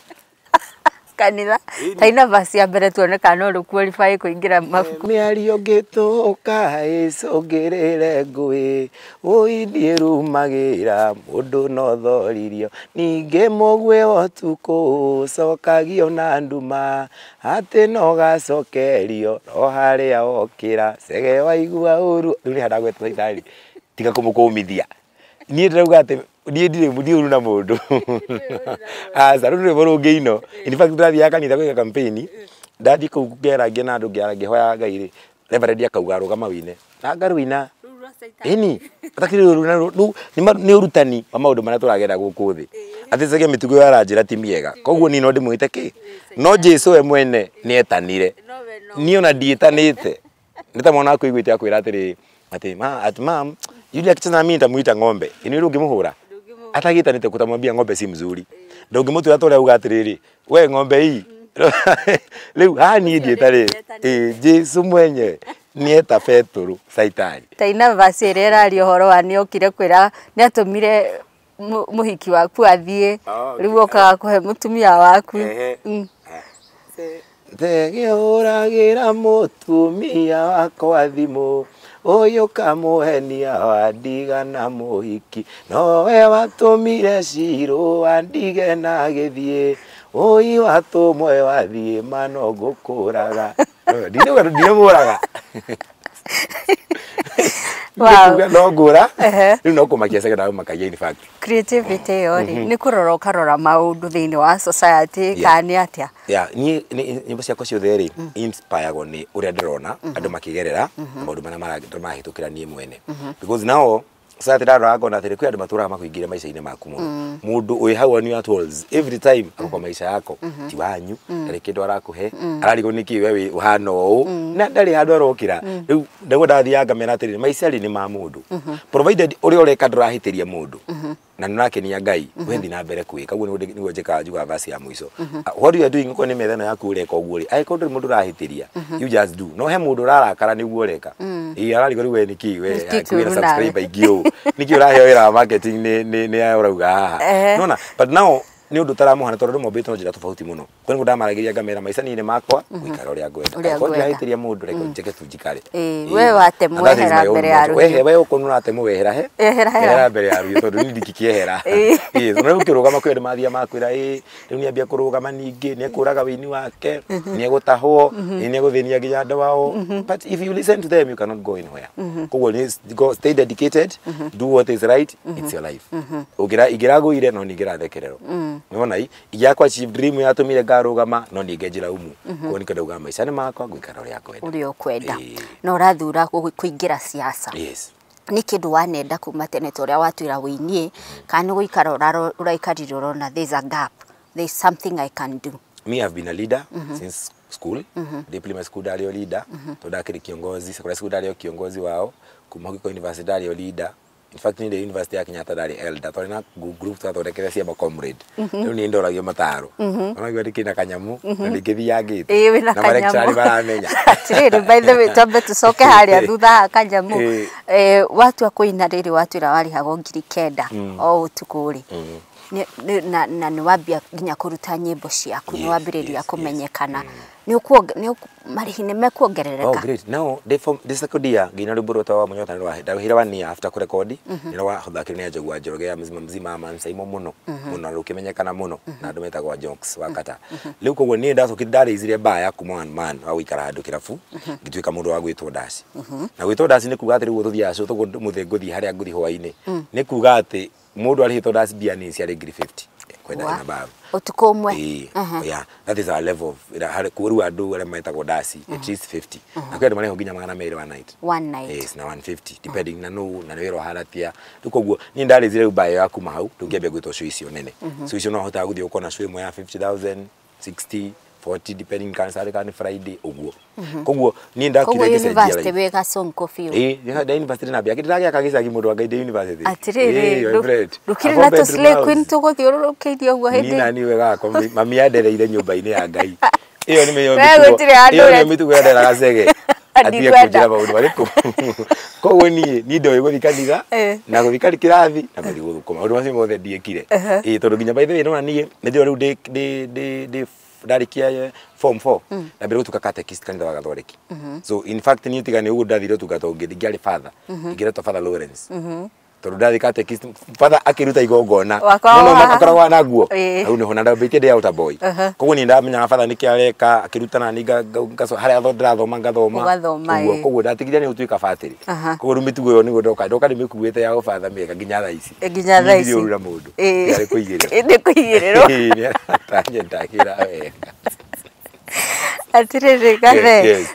Kanitha taina verse ya mbere tuone kana no rũ qualify kũingĩra mabuku. Mĩario ngĩtũka ĩcũngĩrĩre ngũĩ, ũi niĩ rumagĩra mũndũ no thoririo, ningĩ mũguĩ wa ũtukũ ũcokagio na nduma, atĩ no gacokerio no harĩa wokĩra, cege waigua ũru. Rĩu nĩ handagweta caitani, tiga kũmũkũmithia. Niĩ ndĩrauga atĩ niĩ ndirĩ ndiũru na mũndũ, aca. Rĩu rwĩmbo rũngĩino, in fact, ndĩrathiaga kanitha gwĩka campaign, ndathiĩ kũu ngĩarangia na andũ, ngĩhoya Ngai rĩ, reverend akauga, "Rũgama wĩine," na ngarũina. Ĩni atakĩrĩ ũru na rĩu nĩ ũrutani wa maũndũ marĩa tũragera gũkũ thĩ, atĩ cege mĩtugo ĩyo aranjĩra ti mĩega, koguo niĩ no ndĩmwĩte kĩ, no Jesu we mwene nĩ etanire, niĩ ona ndiĩtanĩte. Nĩ ta mwana waku aiguĩte akwĩra atĩrĩ atĩ ma ati, "Mam, yule akicheza na mimi nitamuita ng'ombe." Ini rĩu ũngĩmũhũra atagĩtanĩte kutamwambia ng'ombe si mzuri, ndũngĩmũtua ta ũrĩa auga atĩrĩrĩ, "We ng'ombe hii." Rĩu haha niĩ ndiĩtarĩ ĩ, Jesu mwenyewe nĩ eta Petũrũ saitani. Taina verse ĩrĩa ĩraria ũhoro wa nĩokire kwĩra nĩatũmire mũhiki waku athiĩ. Rĩu okaga kũhe mũtumia waku. Thegĩhũragĩra mũtumia wakwa thimũ, ũyũ kamũhenia wandiga na mũhiki, nowe watũmire cirũ wandige na gĩthiĩ, ũi watũmwe wathiĩ mano ngũkũraga, ndinamũraga. No ngũra. Rĩu no kũmakia cege ndamũmakagia, in fact. Creativity ĩyo rĩ, nĩ kũrora ũkarora maũndũ thĩinĩ wa society kana nĩ atĩa? Yeah, niĩ nyĩmbo ciakwa ciothe rĩ, inspiragwo nĩ ũrĩa ndĩrona andũ makĩgerera na maũndũ marĩa marahĩtũkĩra niĩ mwene, because nao society ndarora ngona atĩrĩ, kwĩ andũ matũraga makũingĩra maica-inĩ maku mũno, mũndũ wĩ hau on your toes every time, agoka maica yako ti wanyu, ndarĩ kĩndũ arakũhe, ararigwo nĩkĩ we wĩ ũhana ũũ na ndarĩ handũ arokĩra. Rĩu nĩguo ndathiaga ngamera atĩrĩrĩ, maica rĩ nĩ ma mũndũ, provided ũrĩa ũreka ndũrahĩtĩria mũndũ na nĩ ũrakenia Ngai, we thiĩ na mbere kwĩka ũguo. Nĩguo njĩkaga, njugaga verse ya mũico. What you are doing, okorwo nĩ metha ĩno yaku ũreka ũguo rĩ, angĩkorwo ndũrĩ mũndũ ũrahĩtĩria, you just do. No he mũndũ ũrarakara nĩguo ũreka, ĩ ararigwo rĩu we nĩkĩ we Nĩkĩ kwĩna kĩũru nawe? Subscriber aingĩ ũũ, nĩkĩ ũraheo wĩra wa marketing nĩ ũrauga haha? Nona, but now nĩ ũndũ ũtaramũhana, tondũ andũ mombĩtwo na njĩra tofauti mũno. Kwa nĩguo ndamaragĩria ngamera maica niĩ nĩ makwa, gũikara ũrĩa ngwenda. Ũrĩa Angĩkorwo ngwenda. ndirahĩtĩria mũndũ, reke njeke tu njikare. Ĩĩ, we watemwo ehera mbere ya rũhiũ. Wehe we ũkorwo nĩũratemwo, wehera he Ehera hera. Ehera mbere ya rũhiũ, tondũ niĩ ndingĩkĩehera. Ĩĩ, na rĩu ũkĩrũgama kwĩ andũ mathiaga makwĩra, ĩ rĩu nĩambia kũrũgama, ningĩ nĩekũraga wĩini wake, nĩegũtahwo, nĩegũthĩnia nginya andũ ao. But if you listen to them, you cannot go anywhere. Koguo go stay dedicated, do what is right, it's your life. Ũngĩra ingĩragũire no ningĩrathekererwo, nĩwona i ingĩakwa achieve dream yatũmire ngarũgama, no ningĩnjĩraumu. Koguo nĩkĩo ndauga maica nĩ makwa, ngũikara ũrĩa ngwenda. Ũrĩa ũkwenda. Ĩĩ. Na ũrathura kũingĩra siasa? Yes. Nĩ kĩndũ wanenda kuma tene ta ũrĩa watwĩra wĩiniĩ, kana nĩ gũikara ũraikarire ũrona there's a gap, there's something I can do? Me, I've been a leader since school. Ndĩ primary school ndarĩ o leader, tondũ ndakĩrĩ kiongozi. Secondary school ndarĩ o kiongozi wao. Kuma Gĩko University ndarĩ o leader. In fact, niĩ ndĩ university ya Kenyatta ndarĩ elder, twarĩ na group twathondekete cia comrade. Rĩu niĩ ndoragio mataro, onaguo ndĩkĩ na kanyamu na ndingĩthiangĩte. Ĩĩ, wĩna na malecturer kanyamu. maramenya. Atirĩrĩ, by the way, twambe tũcoke harĩa thutha ha kanyamu. Ĩĩ. Watua kũina rĩrĩ, watwĩra warĩhagwo 9,000 o ũtukũ rĩ. Na nĩ wambia nginya kũruta nyĩmbo ciaku, nĩ wambĩrĩria kũmenyekana, nĩ marĩhi nĩ mekuongerereka. Oh great. Now they form this second year nginya rwĩmbo rwetagwo Mũnyota nĩ rwa ndarũhire 1 year after kũrekodi, nĩ rwathakire nĩ Njogu wa Njoroge ya mzima mzima mansaimo mũno mũno, rũkĩmenyekana mũno na andũ metagwo Jokes wa Kata. Rĩu koguo niĩ ndacokire ndarĩizire bar ya kuma one man wa gũikara handũ kĩrabu, ngĩtuĩka mũndũ wa gwĩtwo ndaci. Na gwĩtwo ndaci nĩ kuga atĩ rĩu tũthiaga show tũguo mũthĩ ngũthiĩ harĩa ngũthiĩ hwaĩ-inĩ, nĩ kuga atĩ mũndũ arĩhĩtwo ndaci mbia nini ciarĩ 1,050 kwenda Wa? ina babu. Ũtukũ ũmwe? Ĩĩ, yeah, that is our level of harĩ rĩu andũ arĩa metagwo ndaci at least 50, na kwĩ andũ marĩhwo nginya 200 one night. One night. Yes, na 150 depending na nũ na nĩ wĩra ũhana atĩa. Rĩu koguo niĩ ndarĩzire rĩu mbayo ya kuma hau, rĩu ngĩambia gwĩtwo show icio nene. Show icio no hotaga gũthiĩ ũkona show ĩmwe ya 50,000, 60, 40, depending kana Saturday kana Friday ũguo. Koguo niĩ ndakire Koguo ngĩcenjia university life. wĩ gacũnkũ biũ. Ĩĩ, nda university na mbia ndĩragĩaka gĩcagi, mũndũ wa Ngai, ndĩ university. Atĩrĩrĩ, Ĩĩ, my friend. ndũkĩrĩ A na four bedroom tũ-slay house. queen tũgũthiũrũrũkĩirie ũguo Niĩ hĩndĩ na niĩ wega wakwa mami andereire nyũmba-inĩ ya Ngai. Ĩyo nĩ mĩo We mĩtugo. gũtirĩ handũ Ĩyo nĩyo ũre- mĩtugo ya nderaga cege. Atige Ndikwenda. kũnjĩra maũndũ marĩkũ. Koguo niĩ ndoĩ gũthiĩ kanitha na gũthiĩ kĩrathi na gũthiĩ gũthũkũma. Maũndũ macio mothe ndiĩkire. Ĩĩ, tondũ nginya by the way nĩwona niĩ nĩ ndĩrona rĩu ndĩ ndarĩkia form 4 ndambire gũtuĩka catechist kanitha wa Gathoreki. So in fact niĩ tiga nĩ ũguo ndathire ũtungata ũngĩ ndingĩarĩ father. Ingĩretwo Father Lawrence. Tondũ ndathiĩ catechist, father akĩruta igongona. Wakoragwo No, no, haha. akoragwo na nguo. Ĩĩ. Hau nĩho na ndambĩtie ndĩ altar boy. Koguo niĩ ndamenyaga father nĩkĩ areka akĩrutana niĩ harĩa ndĩrathoma ngathoma. Ũgathoma, Ũguo ĩĩ. koguo ndatigire nĩ gũtuĩka batĩrĩ. Koguo rĩu mĩtugo ĩyo nĩguo ndoka ndĩmĩkuĩte ya ũbatha mĩega nginya thaa ici. Nginya thaa Niĩ ici. ndirĩ ũru na mũndũ. Ĩĩ. Nĩ kũigĩrĩrwo. Nĩ kũigĩrĩrwo. Ĩĩ, nĩ atanyendagĩra wega. Atĩrĩrĩ gathe, Yes.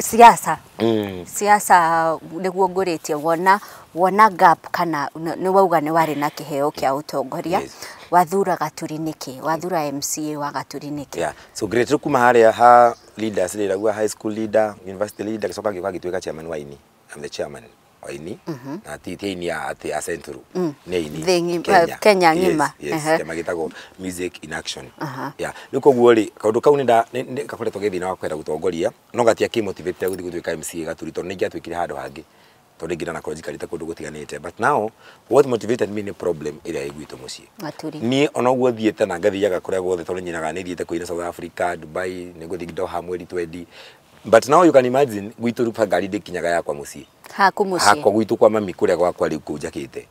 Siasa, siasa nĩguo ngũrĩtie, wona gap kana nĩ wauga nĩ warĩ na kĩheo kĩa ũtongoria. Yes. Wathura Gaturi nĩkĩ? Wathura MCA wa Gaturi nĩkĩ? Yeah. So great, rĩu kuma harĩa ha leaders rĩ, raguo high school leader, university leader, gĩcoka gĩũka gĩtuĩka chairman wa ini. I'm the chairman wa ini na ti ini ya atĩ a Central, nĩ ini Thĩ Kenya ng'ima. Yes, kĩama gĩtagwo Music in Action. Yeah, rĩu koguo rĩ kaũndũ kau nĩ gakoretwo ge thĩna wa kwenda gũtongoria, no gatia kĩ motivate gũthiĩ gũtuĩka MCA Gaturi, tondũ nĩ ingĩatuĩkire handũ hangĩ, tondũ ingĩ ndanakorwo njikarĩte kũndũ gũtiganĩte. But now what motivated me nĩ problem ĩrĩa ĩ gwitũ mũciĩ. Gaturi. Niĩ ona ũguo thiĩte na ngathiaga kũrĩa guothe, tondũ nyinaga nĩ thiĩte kũina South Africa, Dubai, nĩ ngũthiĩ Doha mweri 20, but now you can imagine gwitũ rĩu ngari ndĩkinyaga yakwa mũciĩ. Haku mũciĩ. Hakwa gwitũ kwa mami kũrĩa gwakwa rĩu kũu njakĩte.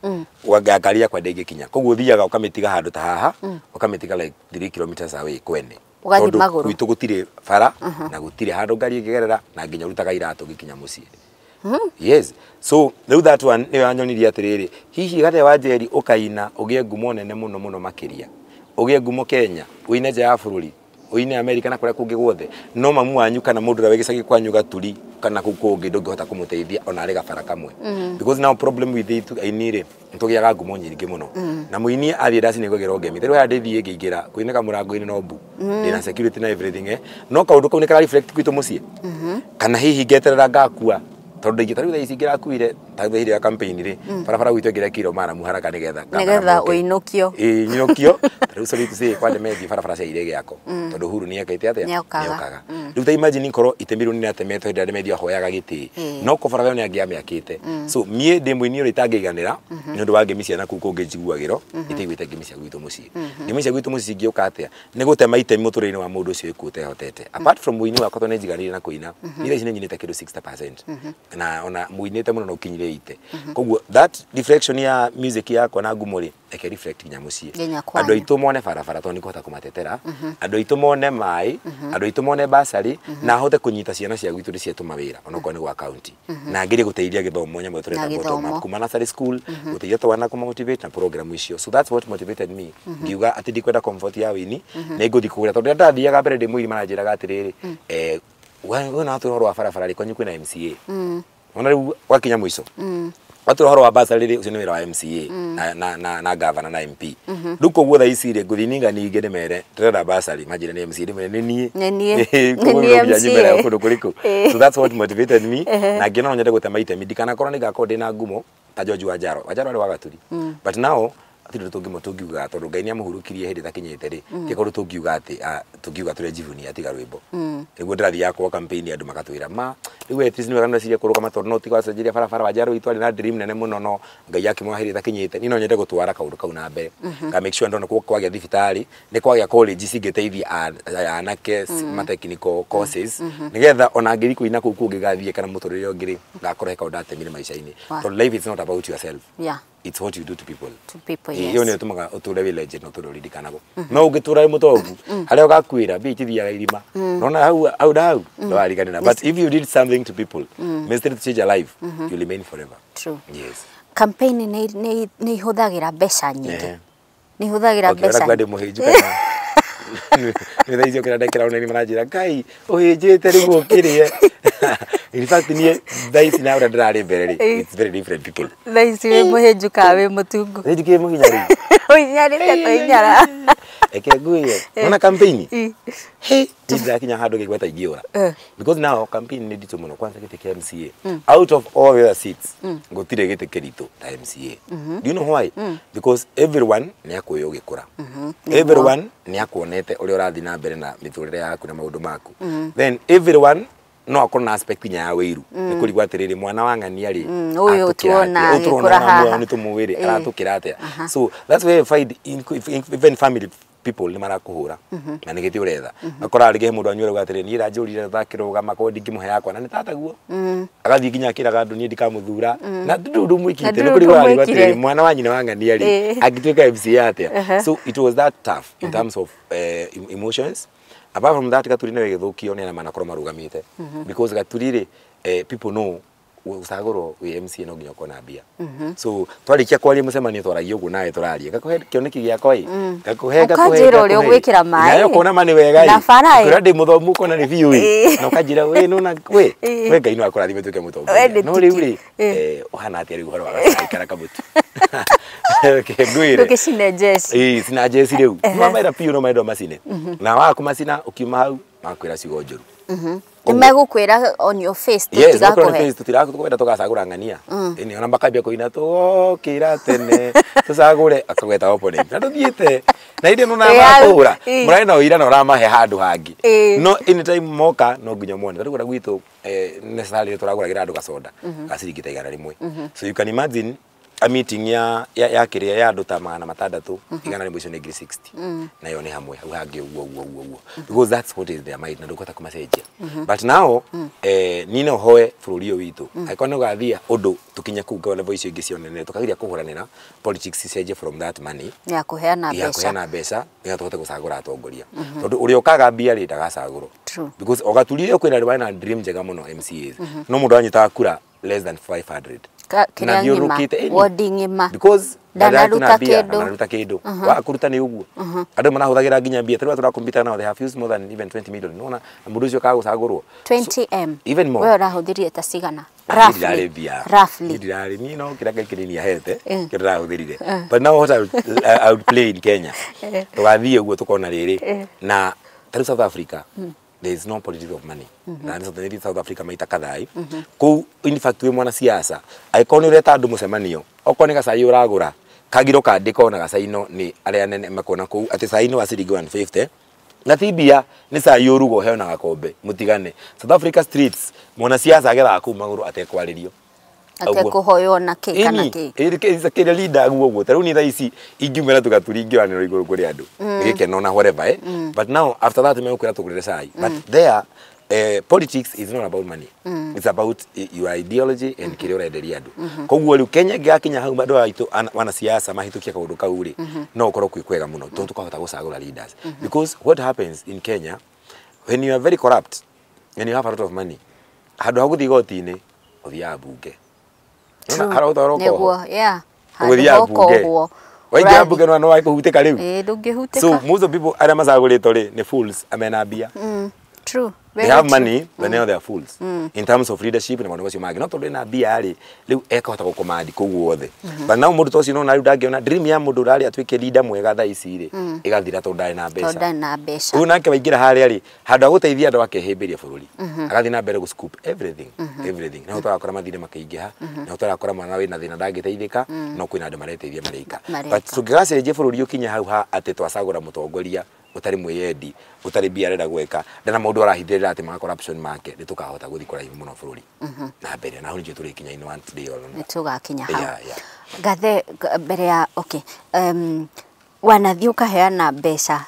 Ngari yakwa ndĩngĩkinya, koguo ũthiaga ũkamĩtiga handũ ta haha, ũkamĩtiga like 3 kilometers away kwene. Ũgathiĩ Tondũ magũrũ. gwitũ gũtirĩ bara na gũtirĩ handũ ngari ĩngĩgerera, na nginya ũrutaga iratũ ũgĩkinya mũciĩ. Yes, so rĩu that one nĩyo yanyonirie atĩrĩrĩ, hihi Gathe wa Njeri ũkaina ũgĩe ngumo nene mũno mũno makĩria, ũgĩe ngumo Kenya, ũine nja ya bũrũri, ũine America na kũrĩa kũngĩ guothe, no mamu wanyu kana mũndũ ũrĩa wĩ gĩcagi kwanyu Gaturi kana kũu kũngĩ ndũngĩhota kũmũteithia ona arĩ gabara kamwe. Because now problem with it aini rĩ, nĩtũgĩaga ngumo nyingĩ mũno, na mũini athiĩ ndaci nĩ kwagĩrwo ngemi. Rĩu harĩa ndĩthiĩ ngĩingĩra kũinĩka mũrango-inĩ no mbu, ndĩna security na everything, no kaũndũ kau nĩ kara reflect gwitũ mũciĩ, kana hihi ngeterera ngakua, tondũ ingĩ tarĩu thaa ici ingĩrakuire ta hĩndĩ ya campaign rĩ, barabara gwitũ ĩngĩrekirwo maramu haraka nĩgetha Nĩgetha ũinũkio. Ĩĩ, nyinũkio. Tarĩu sorry to say kwa Demethi barabara cia ire gĩako, tondũ Uhuru nĩekĩte atĩa? Nĩokaga. Rĩu ta imagine korwo itemi rĩu nĩratemetwo hĩndĩ ĩrĩa Demethi ahoyaga gĩtĩ, no ko barabara ĩyo nĩangĩamĩakĩte. So niĩ ndĩ mũini ũrĩa itangĩiganĩra nĩ ũndũ wa ngemi cia nakũu kũngĩ njiguagĩro itaiguĩte ngemi cia gwitũ mũciĩ. Ngemi cia gwitũ mũciĩ cingĩũka atĩa? Nĩ gũtema itemi mũtũrĩre-inĩ wa mũndũ ũcio wĩkuo ũtehotete. Apart from ũini wakwa, tondũ nĩnjiganĩire na kũina, niĩ thaa ici nĩnyinĩte kĩndũ 60% na ona mũinĩte mũno no ũkinyire 80. Koguo that reflection ya music yakwa na ngumo rĩ, reke reflect nginya mũciĩ. Nginya kwanyu. Andũ aitũ mone barabara tondũ nĩngũhota kũmatetera, andũ aitũ mone maĩ, andũ aitũ mone basarĩ, na ahote kũnyita ciana cia gwitũ ndĩcihe tũmawĩra onokorwo nĩ gwa county, na ngerie gũteithia gĩthomo nyamũ ĩyo tũreta bottom gĩthomo. up kuma nursery school, gũteithia twana kũmotivate na program icio. So that's what motivated me, ngiuga atĩ ndikwenda comfort ya wĩini, nĩ ngũthiĩ kũgũra, tondũ rĩrĩa ndathiaga mbere ndĩ mũini maranjĩraga atĩrĩrĩ, we na ũhoro wa barabara rĩ, kwanyu kwĩna MCA? Ona rĩu wakinya mũico watũra ũhoro wa basarĩ rĩ, ũcio nĩ wĩra wa MCA na governor na MP. Rĩu koguo thaa ici rĩ, ngũthiĩ ninganingĩ ndĩmere ndĩrenda basarĩ, manjĩre nĩ MCA, ndĩmere nĩ niĩ. Nĩ niĩ. Koguo Nĩ niĩ no nginya nyumĩre MCA. kũndũ kũrĩkũ. So that's what motivated me, na ngĩona no nyende gũtema itemi ndikanakorwo nĩ ngakorwo ndĩna ngumo ta George Wanjaro. Wanjaro arĩ wa Gaturi, but now Hatirĩ ũndũ tũngiuga tondũ Ngai nĩamũhurũkirie hĩndĩ ĩtakinyĩte rĩ, ti kaũndũ tũngiuga atĩ tũngiuga tũrejivunia tiga rwĩmbo. Nĩguo ndĩrathiaga kwa campaign andũ magatwĩra ma rĩu at least nĩ wega nĩweciria kũrũgama tondũ no tiga wacenjeria barabara Wanjarũ witũ arĩ na dream nene mũno no Ngai akĩmũha hĩndĩ ĩtakinyĩte. Niĩ no nyende gũtwara kaũndũ kau na mbere. Nga make sure ndona kwagĩa thibitarĩ, nĩ kwagĩa college cingĩteithia anake ma technical courses nĩgetha ona ngĩthiĩ kũina kũu kũngĩ gathiĩ kana mũtũrĩre ũngĩ rĩ, ngakorwo he kaũndũ ndatemire maica-inĩ. Tondũ life is not about yourself. It's what you do to people. To people, yes. Iyo nĩ ĩtũmaga ũtũre wĩ legend na ũtũre ũririkanagwo. No ũngĩtũra wĩ mũtongu, harĩa ũgakuĩra mbia itithiaga irima. Nona hau hau na hau ndwariganĩra. But if you did something to people, instead to change a life, you remain forever. True. Yes. Campaign nĩ ihũthagĩra mbeca nyingĩ. Nĩ ihũthagĩra mbeca. Okay, ndĩ mũhĩnju kana nĩ thaa icio kĩrĩa ndekĩra ona nĩ maranjĩra Ngai ũhĩnjĩte rĩu ũkĩrĩe. In fact niĩ thaa ici na ũrĩa ndĩrarĩ mbere rĩ, it's very different people. Thaa ici wĩ mũhĩnju kana wĩ mũtungu? Thaa ici kĩ mũhinya rĩu. Ũhinyarĩte kũhinyara. Eke nguye. Nona campaign? Hey, ndirakinya handũ ngĩigua ta ingĩũra. Because now campaign nĩ nditũ mũno kwanza gĩtĩ kĩa MCA. Out of all the other seats, gũtirĩ gĩtĩ kĩritũ ta MCA. Do you know why? Because everyone nĩ akũĩ ũgĩkũra. Everyone nĩ akuonete ũrĩa ũrathiĩ na mbere na mĩtũrĩre yaku na maũndũ maku. Then everyone no akorwo na aspect nginya ya wĩiru. Nĩ kũrigwo atĩrĩrĩ mwana wa ng'ania rĩ, ũyũ tuona agĩkũra haha nĩ tũmũĩ rĩ, aratũkĩra atĩa. So that's where you find even family people nĩ marakũhũra na nĩ gĩtĩ ũretha. Akora rĩngĩ he mũndũ wanyu ũrauga atĩrĩrĩ niĩ ranjũrire ndakĩrũgama korwo ndingĩmũhe yakwa na nĩ tataguo. Agathiĩ nginya akĩraga andũ niĩ ndikamũthura na ndũrĩ ũndũ mwĩkĩte. Nĩ kũrigwo ararigwo atĩrĩrĩ mwana wa nyina wa ng'ania rĩ angĩtuĩka MCA atĩa. So it was that tough in terms of emotions. Apart from that, Gaturi nĩ gĩthũkio nĩ arĩa manakorwo marũgamĩte. Because Gaturi rĩ, people know ũcagũrwo wĩ MCA no nginya ũkorwo na mbia. So twarĩkia kwaria mũcemanio twaragia ũguo nawe tũraria. Ngakũhe kĩoneki gĩakwa ĩ. Ngakũhe ngakũhe. Ũkanjĩra ũrĩa ũgwĩkĩra maĩ. Nawe ũkona ma nĩ wega ĩ. Na bara ĩ. Ngũkwĩra ndĩ mũthomu ũkona nĩ biũ ĩ. Na ũkanjĩra wĩ nona wĩ. We Ngai no akũrathime tuĩke mũtongoria. No rĩu rĩ, ũhana atĩa rĩu ũhoro wa gacai kana kamũtu. Ngwĩre. Ndũgĩcine njeci. Ĩĩ cina njeci rĩu. Mamera biũ no marenda macine. Na waga kũmacina ũkiuma hau makwĩra ciugo njũru. Nĩ megũkwĩra on your face tũtigakũhe. Tũtirakwenda tũgacagũra ng'ania. Ĩni ona makambia kũina tũokĩra tene tũcagũre akagweta opponent. Na tũthiĩte na hĩndĩ ĩno marakũhũra mũrarĩ na ũira na ũramahe handũ hangĩ. No anytime moka no nginya mone. Tarĩu kũrĩa gwitũ necessarily tũragũragĩra andũ gacoda ga ciringi ta 100. So you can imagine a meeting ya kĩrĩa ya andũ ta 600 100 icio nĩ 60 nayo nĩ hamwe hau hangĩ ũguo ũguo ũguo because that's what is their mind na ndũkũhota kũmacenjia. But now niĩ no hoe bũrũri ũyũ witũ angĩkorwo nĩ ũgathiĩ ũndũ tũkinye kũu kwa level icio ingĩ cio nene tũkageria kũhũranĩra politics icenjie from that money ya kũheana mbeca, ya kũheana mbeca nĩgetha tũhote gũcagũra atongoria tondũ ũrĩa ũkaga mbia rĩ ndagacagũrwo. Because ogaturire kwĩna andũ na dream njega mũno MCAs no mũndũ anyitaga kura less than 500 kĩrĩa ng'ima wodi ng'ima because ndanaruta kĩndũ wakuruta nĩ ũguo andũ marahũthagĩra nginya mbia tarĩu tũrakompita now they have used more than even 20 million nona na mũndũ ũcio kaga gũcagũrwo 20M even more. Wewe ũrahũthĩrire ta cigana roughly? Roughly ndirarĩ niĩ no kĩrĩa Ngai kĩnini ahete kĩrĩa ndĩrahũthĩrire. But now what I would play in Kenya tũgathiĩ ũguo tũkona rĩrĩ na tarĩu South Africa there is no politics of money. Na nĩ South Africa maita kathai. Kũu in fact wĩ mwana siasa angĩkorwo nĩ ũreta andũ mũcemanio okorwo nĩ gacai ũragũra kagiro kandĩko na gacai no nĩ arĩa anene mekuona kũu atĩ cai nĩ wa ciringi 150 na ti mbia nĩ cai ũrugwo ũheo na gakombe mũtigane. South Africa streets mwana siasa agethaga kũu magũrũ atekwarĩrio atekũhoywo na kĩ kana kĩ kĩrĩa leader guo guo tarĩu niĩ thaa ici ingiumĩra tũgaturi ingĩoyanĩrwo igũrũ kũrĩ andũ nĩ gĩkeno na whatever but now after that megũkwĩra tũgũrĩre cai. But there politics is not about money. It's about your ideology and kĩrĩa ũrenderia andũ. Koguo rĩu Kenya ĩngĩgakinya hau andũ aitũ wanasiasa mahĩtũkie kaũndũ kau rĩ no ũkorwo kwĩ kwega mũno tondũ tũkahota gũcagũra leaders. Because what happens in Kenya when you are very corrupt and you have a lot of money handũ ha gũthiĩ igoti-inĩ ũthiaga bunge. Nĩguo, yeah. Waingĩra bunge no wakũhutĩka rĩu. Ĩĩ ndũngĩhutĩka. So most of people arĩa macagũrĩtwo rĩ nĩ fools amena mbia. True. They have money, but now they are fools. In terms of leadership na maũndũ macio mangĩ. No tondũ ena mbia rĩ, rĩu ekahota gũcommand kũu guothe. But now mũndũ ta ũcio nona rĩu ndangĩona dream ya mũndũ ũrarĩ atuĩke leader mwega thaa ici rĩ, ĩgathira tondũ ndarĩ na mbeca. Tondũ ndarĩ na mbeca. Ũyũ nake waingĩra harĩa rĩ, handũ ha gũteithia andũ akehĩmbĩria bũrũri. Agathiĩ na mbere gũ scoop everything, everything. Na tũrakora mathirĩ makĩingĩha, na tũrakora mwana wĩna thĩna ndangĩteithĩka, no kwĩna andũ mareteithia marĩka. But tũngĩgacenjia bũrũri ũkinye hau ha atĩ twacagũra mũtongoria ũtarĩ mwĩyendi, ũtarĩ mbia arenda gwĩka, ndana maũndũ arahithĩrĩra atĩ ma corruption make, nĩ tũkahota gũthiĩ kũraihu mũno bũrũri. Na mbere na hau nĩkĩo tũrĩkinya in one day or Nĩ tũgakinya hau. Yeah. Ngathe mbere ya okay. Wanathiĩ ũkaheana mbeca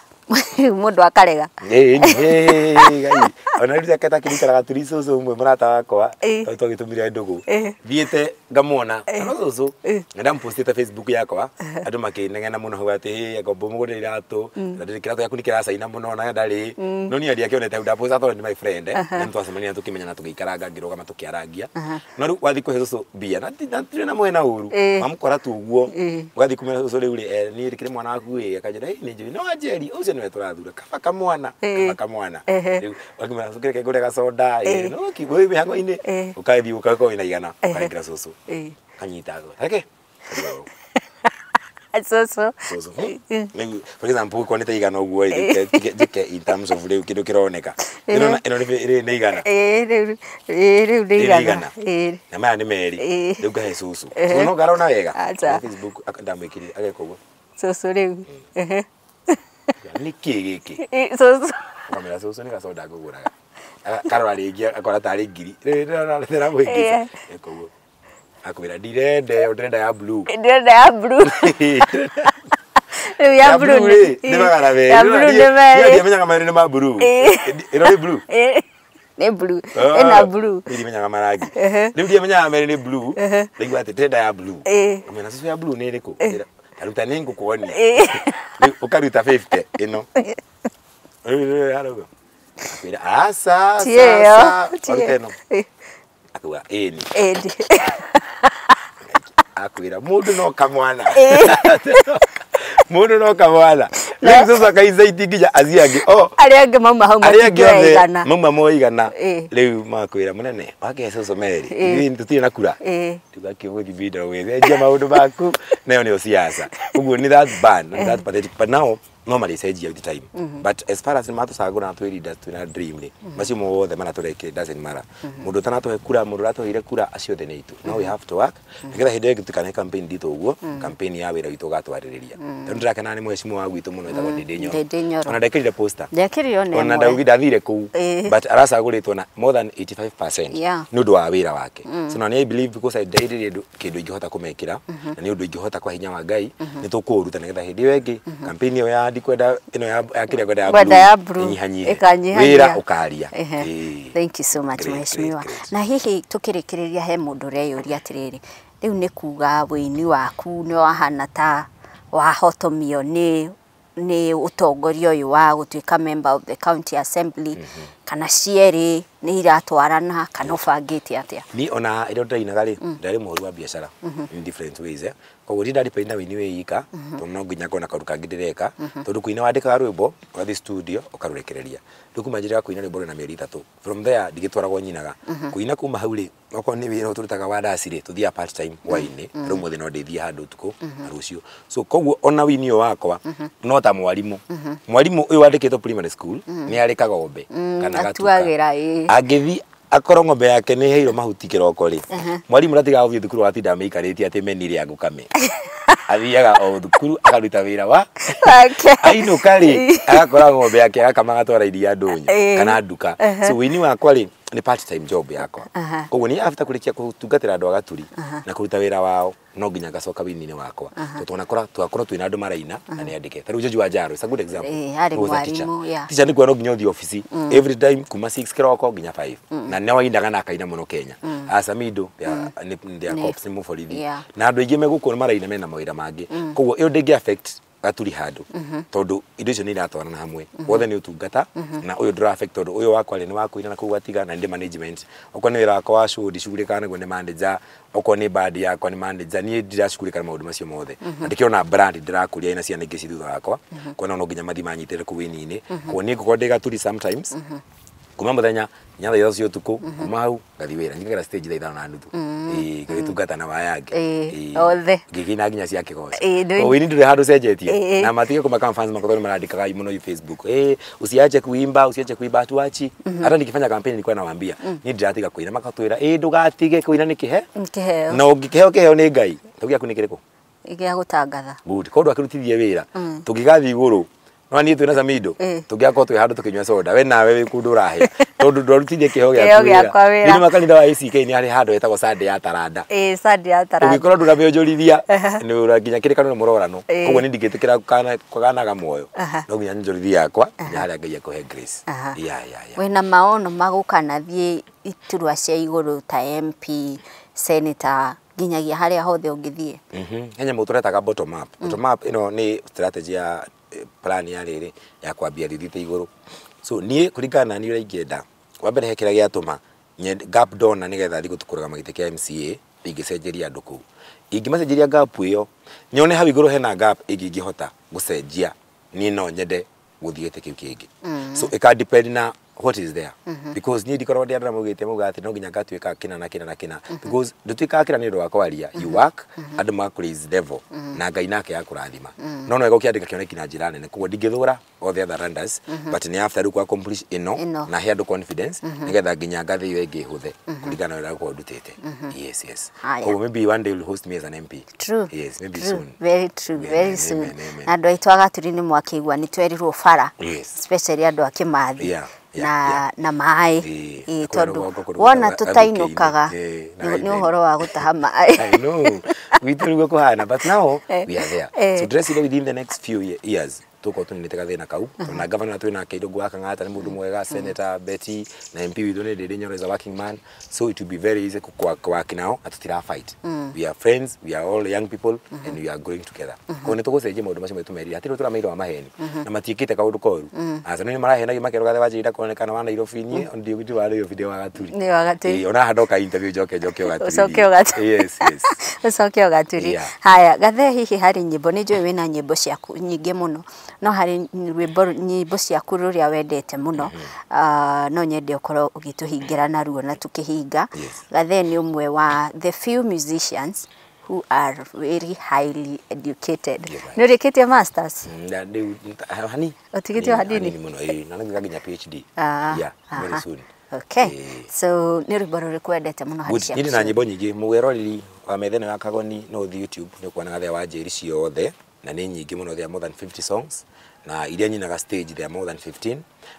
mũndũ akarega. Ĩĩ, Ngai. Ona rĩu aketa kĩrikara gaturi cũcũ ũmwe mũrata wakwa, tondũ twagĩtũmire ndũgũ. Thiĩte ngamwona, no cũcũ, na ndamũpostĩte Facebook yakwa, andũ makĩnegena mũno hau atĩ hĩ, ngombo mũgũrĩre iratũ, na ndĩrĩ kĩratũ gĩaku nĩ kĩracaina mũno na ndarĩ. No niĩ ndiakĩonete hau ndaposta tondũ nĩ my friend, na nĩtwacemania tũkĩmenyana tũgĩikaranga ngĩrũgama tũkĩarangia. No rĩu wathiĩ kũhe cũcũ mbia, na ndirĩ na mwena ũru, wamũkora tu ũguo, ũgathiĩ kũmwĩra cũcũ rĩu rĩ, niĩ ndĩkĩrĩ mwana waku ĩ, akanjĩra ĩ nĩ njũĩ, no Wanjeri, ũcio nĩwe tũrathura, kaba kamwana, kaba kamwana. Rĩu ũkamwĩra cũcũ kĩreke ngũre gacoda, ĩ, no wĩ mĩhang'o-inĩ, ũgathiĩ ũgakorwo wĩna igana, ũkanengera cũcũ. Kanyita reke. Cũcũ. Cũcũ. Rĩu for example ũkorwo nĩ ta igana ũguo ĩ, njĩke in terms of rĩu kĩndũ kĩroneka. Ĩno ĩno nĩ igana. Ĩĩ rĩu nĩ igana. Na maya nĩ merĩ. Rĩu ngahe cũcũ. Cũcũ no ngarona wega. Acha. Facebook ndamwĩkĩrire ageka ũguo. Cũcũ rĩu. Nĩ kĩ gĩkĩ? Cũcũ. Ũkamwĩra cũcũ nĩ gacoda ngũgũraga. Karora rĩngĩ akora tarĩ ngiri. Rĩu ndĩramũhĩngĩca. Eka ũguo. Akwĩra ndirenda ĩyo, ndĩrenda ya blue. Ndĩrenda ya blue. Rĩu ya blue rĩ, nĩ magana merĩ. Ya blue nĩ merĩ. Ndiamenyaga merĩ nĩ ma blue. Ĩno nĩ blue. Nĩ blue. Ĩna blue. Niĩ ndimenyaga marangi. Rĩu ndiamenyaga merĩ nĩ blue. Ndaigua atĩ ndĩrenda ya blue. Ngamwĩra cũcũ ya blue nĩ ĩrĩkũ? Taruta nĩ ngũkuonia. Rĩu ũkaruta 50 ĩno. Rĩu harĩa ũguo. Akwĩra aca, aca, waruta ĩno. Akauga ĩni. Ĩni. Akwĩra mũndũ no kamwana. Mũndũ no kamwana. Rĩu cũcũ akaicaiti nginya acio angĩ. O arĩa angĩ mauma hau matingĩoya igana. Mauma moya igana. Rĩu makwĩra mũnene, wakĩhe cũcũ merĩ. Ithuĩ tũtirĩ na kura. Tũgakĩgũthiĩ mbinda ũgĩcenjia maũndũ maku. Nayo nĩyo siasa. Ũguo nĩ that bad, that pathetic. But now no marĩcenjia with time. But as far as matũcagũra na twĩ leaders twĩna dream rĩ, macio mothe marĩa tũrekire doesn't matter. Mũndũ ũtanatũhe kura, mũndũ ũratũheire kura, acio othe nĩ aitũ. Now we have to work. Nĩgetha hĩndĩ ĩyo ĩngĩ tũtikane campaign nditũ ũguo, campaign ya wĩra witũ ũgatwarĩrĩria. Tondũ ndĩrakena nĩ mheshimiwa wa gwitũ mũno wĩtagwo Ndindi Nyoro. Ndindi Nyoro. Ona ndekĩrire poster. Ndekĩrire ona Ona ĩmwe. ndathire kũu. But aracagũrĩtwo na more than 85% nĩ ũndũ wa wĩra wake. So na I believe because I ndirĩ kĩndũ ingĩhota kũmekĩra, na nĩ ũndũ ingĩhota kwa hinya wa Ngai, nĩ tũkũũruta nĩgetha hĩndĩ ĩyo ĩngĩ campaign ĩyo ya ndikwenda ĩno ya kĩrĩa kwenda ya blue ĩnyihanyihe. Wĩra ũkaria. Thank you so much mheshimiwa. Na hihi tũkĩrĩkĩrĩria he mũndũ ũreyũria atĩrĩrĩ, rĩu nĩ kuga wĩini waku nĩ wahana ta wahotomio nĩ ũtongoria ũyũ wa gũtuĩka member of the county assembly, kana cierĩ nĩ iratwarana kana ũbangĩte atĩa? Niĩ ona ĩrĩa ndĩrainaga rĩ, ndarĩ mũhũri wa biacara in different ways. Koguo ndindarĩ na wĩini wĩ ika, tondũ no nginya ngorwo na kaũndũ kangĩ ndĩreka, tondũ kũina wandĩkaga rwĩmbo, ũgathiĩ studio ũkarũrekereria. Rĩu kuma njĩra ya kũina rwĩmbo rwĩna mĩeri 3. From there ndigĩtwaragwo nyinaga. Kũina kuma hau rĩ, okorwo nĩ wĩra tũrutaga wa ndaci rĩ, tũthiaga part time hwaĩ-inĩ, rĩu ũmũthĩ no ndĩthiĩ handũ ũtukũ na rũciũ. So koguo ona wĩini ũyũ wakwa no ta mwarimũ. Mwarimũ ũyũ wandĩkĩtwo primary school nĩ arĩ kagombe kana gatuka. Angĩthiĩ akorwo ng'ombe yake nĩ ĩheirwo mahuti kĩroko rĩ, mwarimũ ndatigaga gũthiĩ thukuru watinda amĩikarĩtie atĩ menire angũkame. Athiaga o thukuru akaruta wĩra wa ainũka rĩ, agakora ng'ombe yake agakama agatwara iria ndũnyũ kana nduka. So wĩini wakwa rĩ nĩ part time job yakwa. Koguo niĩ after kũrĩkia gũtungatĩra andũ a Gaturi na kũruta wĩra wao, no nginya ngacoka wĩini-inĩ wakwa. Tondũ tugakorwo twĩna andũ maraina na nĩ andĩke. Ta rĩu George Wanjaro is a good example. Arĩ mwarimu. Teacher nĩ kuga no nginya ũthiĩ obici every time kuma 6 kĩroko nginya 5. Na nĩ wainaga na akaina mũno Kenya. Asamido they are cops, nĩ mũborithi. Na andũ aingĩ me gũkũ maraina mena mawĩra mangĩ. Koguo ĩyo ndĩngĩ affect Gaturi handũ, tondũ indo icio nĩ iratwarana hamwe. Wothe nĩ ũtungata na ũyũ ndũra affect tondũ ũyũ wakwa rĩ nĩ wa kũina na kũu gatiga na ndĩ management. Okorwo nĩ wĩra wakwa wa show ndicugurĩkaga naguo nĩ manager, okorwo nĩ band yakwa nĩ manager, niĩ ndiracugurĩka na maũndũ macio mothe. Na ndĩkĩona brand ndĩrakũria ina ciana ingĩ ci thutha wakwa, kuona no nginya mathiĩ manyitĩrĩre kũu wĩini-inĩ. Koguo niĩ ngũkorwo ndĩ Gaturi sometimes, Kuma muthenya nya thaa 3 cia ũtukũ, kuma hau ngathi wĩra, nyingagĩra stage thaa 5:30. Ĩĩ, ngagĩtungata na waya angĩ. Othe. Ngĩkĩina nginya cia kĩgoco. Ĩĩ, O wĩini ndũrĩ handũ cenjetie. Na matige kũmaka fans makwa tondũ marandĩkaga mũno Facebook. Usiache kuimba, usiache kuimba, hatuachi. Hata nikifanya campaign nilikuwa nawaambia, niĩ ndĩratiga kũina, makatwĩra, ĩĩ ndũgatige kũina nĩ kĩhe. Kĩheo. Na ũngĩkĩheo kĩheo nĩ Ngai. Tau gĩaku nĩ kĩrĩkũ? Gĩa gũtangatha. Good. Koguo ndwakĩrutithie wĩra. Tũngĩgathiĩ igũrũ, no niĩ twĩna Samido, tũngĩakorwo twĩ handũ tũkĩnyua soda, we nawe wĩ kũndũ ũrahĩa. Tondũ ndwarutithie kĩheo Kĩheo gĩaku wĩra. gĩakwa wĩra. Thĩinĩ wa kanitha wa ACK nĩ harĩ handũ hetagwo Sunday ya taranda. Ĩĩ, Sunday ya taranda. Ũngĩkorwo ndũramĩonjorithia, nĩ ũra nginya kĩrĩkanĩro mũrorano. Koguo niĩ ndingĩtĩkĩra kanaga muoyo. No nginya nyonjorithie yakwa, nginya harĩa Ngai ekũhe grace. Yeah. Wĩna maono ma gũkanathiĩ iturwa cia igũrũ ta MP, senator, nginyagia harĩa hothe ũngĩthiĩ? He nyamũ tũretaga bottom up. Bottom up ĩno nĩ strategy ya plan ya rĩrĩ ya kwambia thiĩte igũrũ. So niĩ kũringana na niĩ ũrĩa ingĩenda, wa mbere he kĩrĩa gĩatũma gap ndona nĩgetha thiĩ kũrũgama gĩtĩ kĩa MCA, ingĩcenjeria andũ kũu. Ingĩmacenjeria gap ĩyo, nyone hau igũrũ hena gap ĩngĩ ingĩhota gũcenjia, niĩ no nyende gũthiĩ gĩtĩ kĩu kĩngĩ. So ĩka depend na what is there. Because niĩ ndikoragwo ndĩ andũ arĩa maugĩte maugaga atĩ no nginya ngatuĩka kĩna na kĩna na kĩna. Because ndũtuĩkaga kĩna nĩ ũndũ wa kwaria. You work, andũ magakũ raise level, na Ngai nake akũrathima. No no wega ũkĩandĩka kĩoneki na njĩra nene. Koguo ndingĩthũra all the other runners, but nĩ after rĩu kũ accomplish ĩno, na he andũ confidence, nĩgetha nginya ngathĩ ĩyo ĩngĩ ĩhũthe kũringana na ũrĩa ngũkorwo ndutĩte. Yes, yes. Haya. Koguo maybe one day you'll host me as an MP. True. Yes, maybe True. soon. Very true, Amen, very amen, soon. amen, amen. Na andũ aitũ a Gaturi nĩ mwakĩigua nĩ twerirwo bara. Yes. Especially andũ a Kĩmathi. Yeah, Na na maĩ. Ĩĩ, Ĩĩ, na kũrĩa tondũ rũgongo kũndũ wona gwĩtagwo tũtainũkaga Ĩĩ, na nĩ Gaitheri. ũhoro wa gũtaha maĩ. I know. Gwitũ nĩguo kũhana, but now we are there. Eh. So ndĩreciria within the next few years tũkorwo tũninĩte gathĩna kau. Tondũ na governor twĩ nake Irũngũ wa Kang'ata nĩ mũndũ mwega, Senator Betty na MP witũ nĩ Ndindi Nyoro is a working man. So it will be very easy work now na tũtira fight. We are friends, we are all young people and we are growing together. Koguo nĩ tũgũcenjia maũndũ macio maitũ merire. Hatirĩ tũrameirwo maheni na matiĩkĩte kaũndũ koru. Aca nĩ marahenagia makerwo gathe wa Njĩra kuonekana wa Nairobi, niĩ ndi wa Nairobi, ndĩ wa Gaturi. Nĩ wa Gaturi. Ĩĩ, ona haha ndoka interview njoke njoke o Gaturi. Ũcoke o Gaturi. Yes. Ũcoke o Gaturi. Yeah. Haya, Gathe, hihi harĩ nyĩmbo, nĩ njũĩ wĩna nyĩmbo ciaku nyingĩ mũno, no harĩ rwĩmbo nyĩmbo ciaku rũrĩa wendete mũno, no nyende ũkorwo ũgĩtũhingĩra naruo na tũkĩhinga. Yes. Gathe nĩ ũmwe wa the few musicians who are very highly educated. You're right. Nĩ ũrĩkĩtie masters? Na rĩu hani. Ũtigĩte o hanini? Hanini mũno, ĩĩ, na nĩ nginya PhD. Yeah, very soon. Okay. Ĩĩ. So nĩ rwĩmbo rũrĩkũ wendete mũno harĩ Good. ciaku Niĩ ndĩ na ciothe? nyĩmbo nyingĩ. Mũgeroreri wa metha ĩno ya Kagoni no ũthiĩ YouTube nĩ ũkuona Gathe wa Njeri ciothe, na nĩ nyingĩ mũno, there are more than 50 songs, na iria nyinaga stage there are more than 15.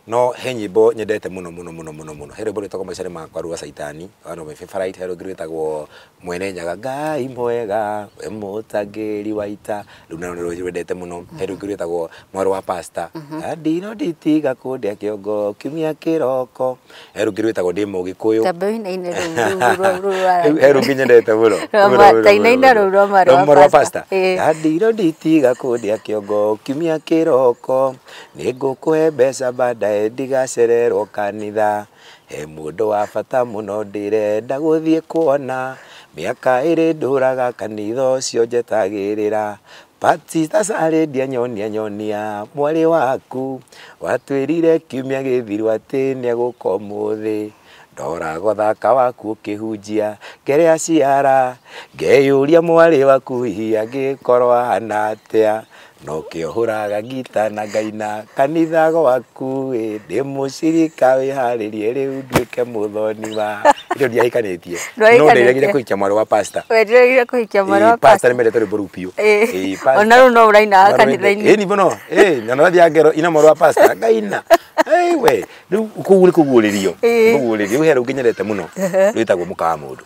No he nyĩmbo nyendete mũno mũno mũno mũno mũno. He rwĩmbo rwĩtagwo Maica nĩ makwa rwa Caitani, one of my favorite. He rũngĩ rwĩtagwo Mwene Nyaga, Ngai mwega we mũtangĩri wa ita, rĩu naro nĩ rwendete mũno. He rũngĩ rwĩtagwo Mwarĩ wa Pastor, ndino nditiga kũndĩa kĩongo kiumia kĩroko. He rũngĩ rwĩtagwo Ndĩ Mũgĩkũyũ. Tamba ũinaine rũu rũu rũu rwa He rũngĩ nyendete mũno. Rwa Mũno, mũno, ta inaina mũno. rũu rwa mwarĩ wa Rwa mwarĩ wa pastor. pastor. Ĩĩ. Ndiro nditiga kũndĩa kĩongo kiumia kĩroko, nĩ ngũkũhe mbeca baadaye ndigacererwo kanitha. He mũndũ wa bata mũno ndĩrenda gũthiĩ kuona, mĩaka ĩrĩ ndũraga kanitha ũcio njetagĩrĩra. Batista Sarendia nyonia nyonia mwarĩ waku, watwĩrire kiumia gĩthiru atĩ nĩegũka ũmũthĩ. Ndora thaka waku ũkĩhunjia ngerea ciara, ngeyũria mwarĩ waku hihi angĩkorwo ahana atĩa. No kĩo ngita na ngaina kanitha gwaku ĩ, ndĩ mũcirika wĩharĩrie rĩu nduĩke mũthoni wa ĩyo. Ndiahikanĩtie no Ndwahikanĩtie. ndĩregire kũhikia mwarĩ wa pastor. Wendereire kũhikia mwarĩ wa Ĩĩ, pastor nĩ mendete rwĩmbo rũu biũ. Ĩĩ. Ĩĩ, pastor. Ona rĩu no ũrainaga kanitha-inĩ. Ĩĩ, ni mũno. Ĩĩ, na nathiaga ngero ina mwarĩ wa pastor ngaina. Ĩĩ, we rĩu kũu nĩ kũguũrĩrio. Ĩĩ. Kũguũrĩrio. Rĩu he rũngĩ nyendete mũno rwĩtagwo Mũka wa Mũndũ.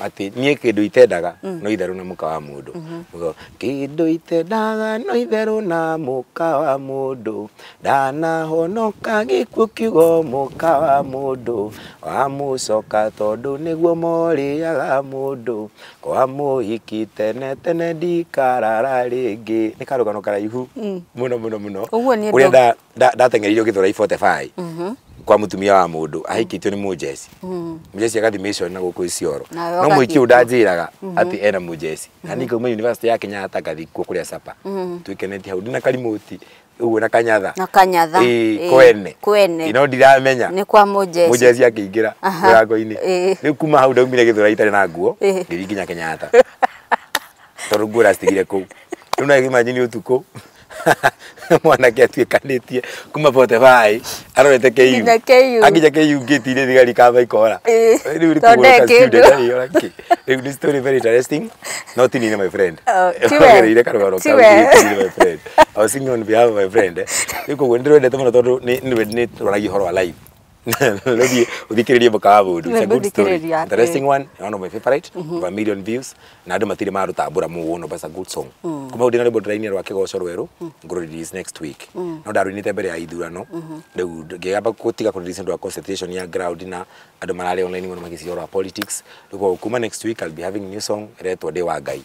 Atĩ niĩ kĩndũ itendaga no itherũ na mũka wa mũndũ. Kĩndũ itendaga no itherũ na mũka wa mũndũ, ndanahonoka gĩkuũ kiugo mũka wa mũndũ, wamũcoka tondũ nĩguo morĩaga mũndũ, kwa mũhiki tene tene ndikarara rĩngĩ. Nĩ karũgano karaihu mũno mũno mũno. Ũguo niĩ ũrĩa ndateng'eririo Gĩthũrai 45 kwa mũtumia wa mũndũ ahikĩtio nĩ mũjeci. Mũjeci agathiĩ mission na gũkũ Isiolo. Nawe No mũhiki ũgathiĩ ũyũ ndanjĩraga atĩ ena mũjeci, na niĩ ngauma university ya Kenyatta ngathiĩ kuo kũrĩa sapa twĩkenetie hau ndina karimoti. Uguo na kanyatha. Na kanyatha. Kwene. Kwene. No ndiramenya. Ni kwa mujeci. Mujeci akiingira murango-ini. Riu kuma hau ndaumire Githurai itarĩ na nguo, ngĩthiĩ nginya Kenyatta. Tondũ nguo ndacitigire kũu. Rĩu no imagine ũtukũ mwanake atuĩkanĩtie kuma 45 arorete KU. Nginya KU. Akinya KU ngĩti-inĩ thigari kamba ikora. Rĩu nĩ kũgũrũka student arĩ ora kĩ. Rĩu nĩ story very interesting. No ti niĩ my friend. Tiwe. Karũgano kau ti niĩ my friend. I was singing on behalf of my friend. Rĩu koguo nĩndĩrwendete mũno tondũ nĩ tũraragia ũhoro wa life. Rĩu ũthikĩrĩrie mũka wa mũndũ. It's a good story. Interesting one, one of my favorite. Over a million views. Na andũ matirĩ marũtambũra mũno, but it's a good song. Kuma hau ndĩna rwĩmbo ndĩrainire rwa kĩgoco rwerũ, ngũrũ release next week. No ndarũinĩte mbere ya ithurano. Rĩu ngĩamba gũtiga kũ release nĩ ũndũ wa concentration ya ground na andũ mararĩ online mũno magĩciria ũhoro wa politics. Rĩu koguo kuma next week I'll be having new song ĩretwo Ndĩ wa Ngai.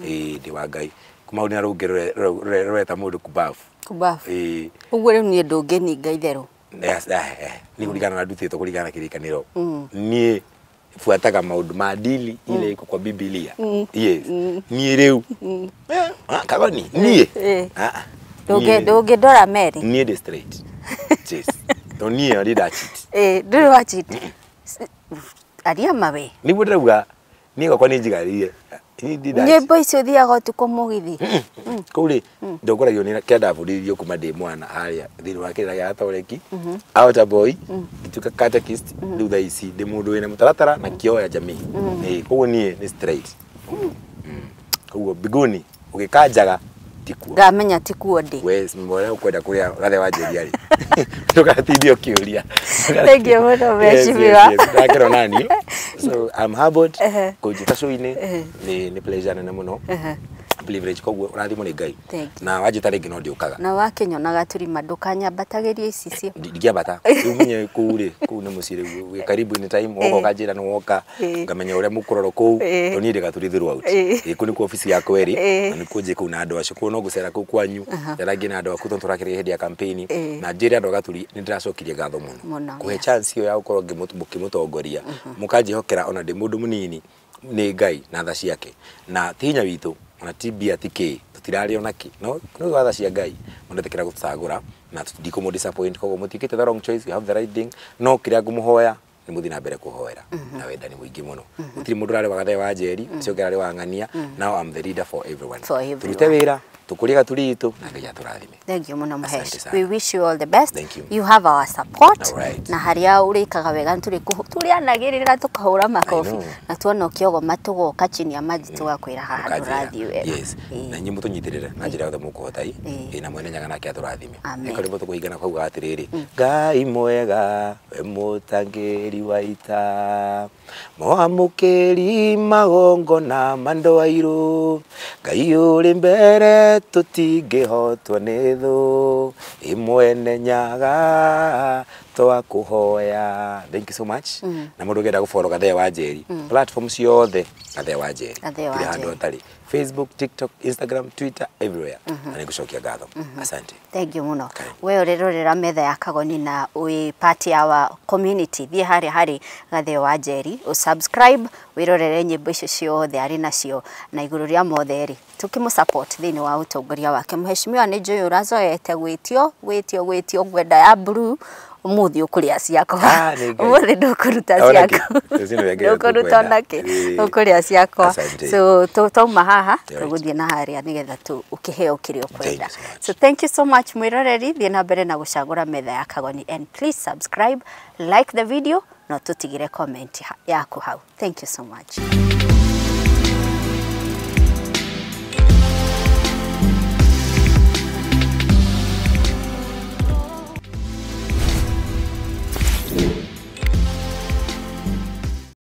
Ndĩ wa Ngai. Kuma hau ndĩna rũngĩ rũreta mũndũ kubafu. Kubafu. Ũguo rĩu niĩ ndũngĩninga itherũ. Nĩ kũringana na ndutĩtwo kũringana na kĩrĩkanĩro. Niĩ buataga maũndũ ma dili ile iko kwa Biblia. Yes. Niĩ rĩu. Kagoni niĩ. Ndũngĩndora Mary. Niĩ ndĩ straight. Yes. To niĩ ndĩ ndacheat. Ndũrĩ wa cheat. Aria mawe. Nĩguo ndĩrauga niĩ gwakwa nĩ njigarĩire. Nyĩmbo icio ũthiaga ũtukũ mũgithi. Kũu rĩ ndongoragio nĩ kĩrĩa ndabundithirio kuma ndĩ mwana harĩa thĩinĩ wa kĩrĩra gĩa Gatoreki. Altar boy, ngĩtuĩka catechist, rĩu thaa ici ndĩ mũndũ wĩna mũtaratara na kĩoo ya jamii. Koguo niĩ nĩ straight. Koguo mbinguni ũgĩkanjaga tikuo. Ngamenya tikuo ndĩ. We mwene ũkwenda kũrĩa Gathe wa Njeri arĩ. Ndũgatinde ũkĩũria. Thank you mũno mheshimiwa. Ndakĩrwo nani. So I'm humbled kũnjĩta show-inĩ nĩ pleasure nene mũno. Privilege koguo ũrathimwo nĩ Ngai. Na wanjĩta rĩngĩ no ndĩũkaga. Na wakĩnyonaga turima ndũkanyambatagĩrie icicio. Ndingĩambata. Rĩu menye kũu rĩ, kũu nĩ mũciĩ rĩu wĩ karibu any time woka ũkanjĩra nĩ woka ngamenya ũrĩa mũkũrorwo kũu tondũ niĩ ndĩ Gaturi throughout. Kũu nĩkuo obici yakwa ĩrĩ na nĩkuo njĩ kũu na andũ acio. Kũu no ngũcera kũu kwanyu njarangie na andũ aku tondũ tũrakĩrĩria hĩndĩ ya campaign na njĩre andũ a Gaturi nĩ ndĩracokirie ngatho mũno. Kũhe chance ĩyo ya gũkorwo ngĩmũtongoria mũkanjĩhokera ona ndĩ mũndũ mũnini nĩ Ngai na tha ciake na ti hinya witũ ona ti mbia ti kĩ tũtirarĩ ona kĩ no nĩ watha cia Ngai mũndetĩkĩra gũtũcagũra na ndikũmũ disappoint koguo mũtiĩkĩte the wrong choice, you have the right thing no kĩrĩa ngũmũhoya nĩ mũthiĩ na mbere kũhoera na wendani mũingĩ mũno. Gũtirĩ mũndũ ũrarĩ wa Gathe wa Njeri ũcio ũngĩ ararĩ wa Ng'ania. Now I'm the leader for everyone. Tũrute wĩra tũkũrie Gaturi itũ na Ngai atũrathime. Thank you mũno Mũhesh. We wish you all the best. Thank you. You have our support. Right. Na harĩa ũrĩkaga wega tũrĩanagĩrĩra tũkahũra makobi na tuona ũkĩogoma tũgoka chini ya maji tũgakwĩra haha ndũrathiĩ wega. Yes. Na inyuĩ mũtũnyitĩrĩre na njĩra yothe mũkũhota na Mwene Nyaga nake atũrathime. Amen. Ĩko rĩmwe tũkũhingana kwauga atĩrĩrĩ, Ngai mwega we mũtangĩri wa ita mwamũkĩri magongona ma andũ airũ Ngai ũrĩ mbere tũtingĩhotwo nĩ thũ ĩ Mwene Nyaga twakũhoya. Thank you so much. Na mũndũ ũngĩenda gũfollow Gathe wa Njeri platform ciothe Gathe wa Njeri Gathe wa handũ Njeri. hatarĩ Facebook, TikTok, Instagram, Twitter, everywhere. Na nĩngũcokia ngatho. Asante. Thank you mũno. We ũrĩrorera metha ya Kagoni na wĩ part ya our community thiĩ harĩa harĩ Gathe wa Njeri ũsubscribe wĩrorere nyĩmbo icio ciothe arĩ nacio na igũrũ rĩa mothe rĩ tũkĩmũ support thĩinĩ wa ũtongoria wake. Mheshimiwa nĩ njũĩ ũrazoete gwĩtio gwĩtio gwĩtio ngwenda ya blue ũmũthĩ ũkũrĩa ciakwa. Ũmũthĩ ndũkũruta ciaku. Ndũkũruta onakĩ ũkũrĩa ciakwa. So twauma haha tũgũthiĩ na harĩa nĩgetha ũkĩheo kĩrĩa ũkwenda. So thank you so much mwĩroreri, thiĩ na mbere na gũcagũra metha ya Kagoni and please subscribe, like the video na tũtigĩre comment yaku hau. Thank you so much.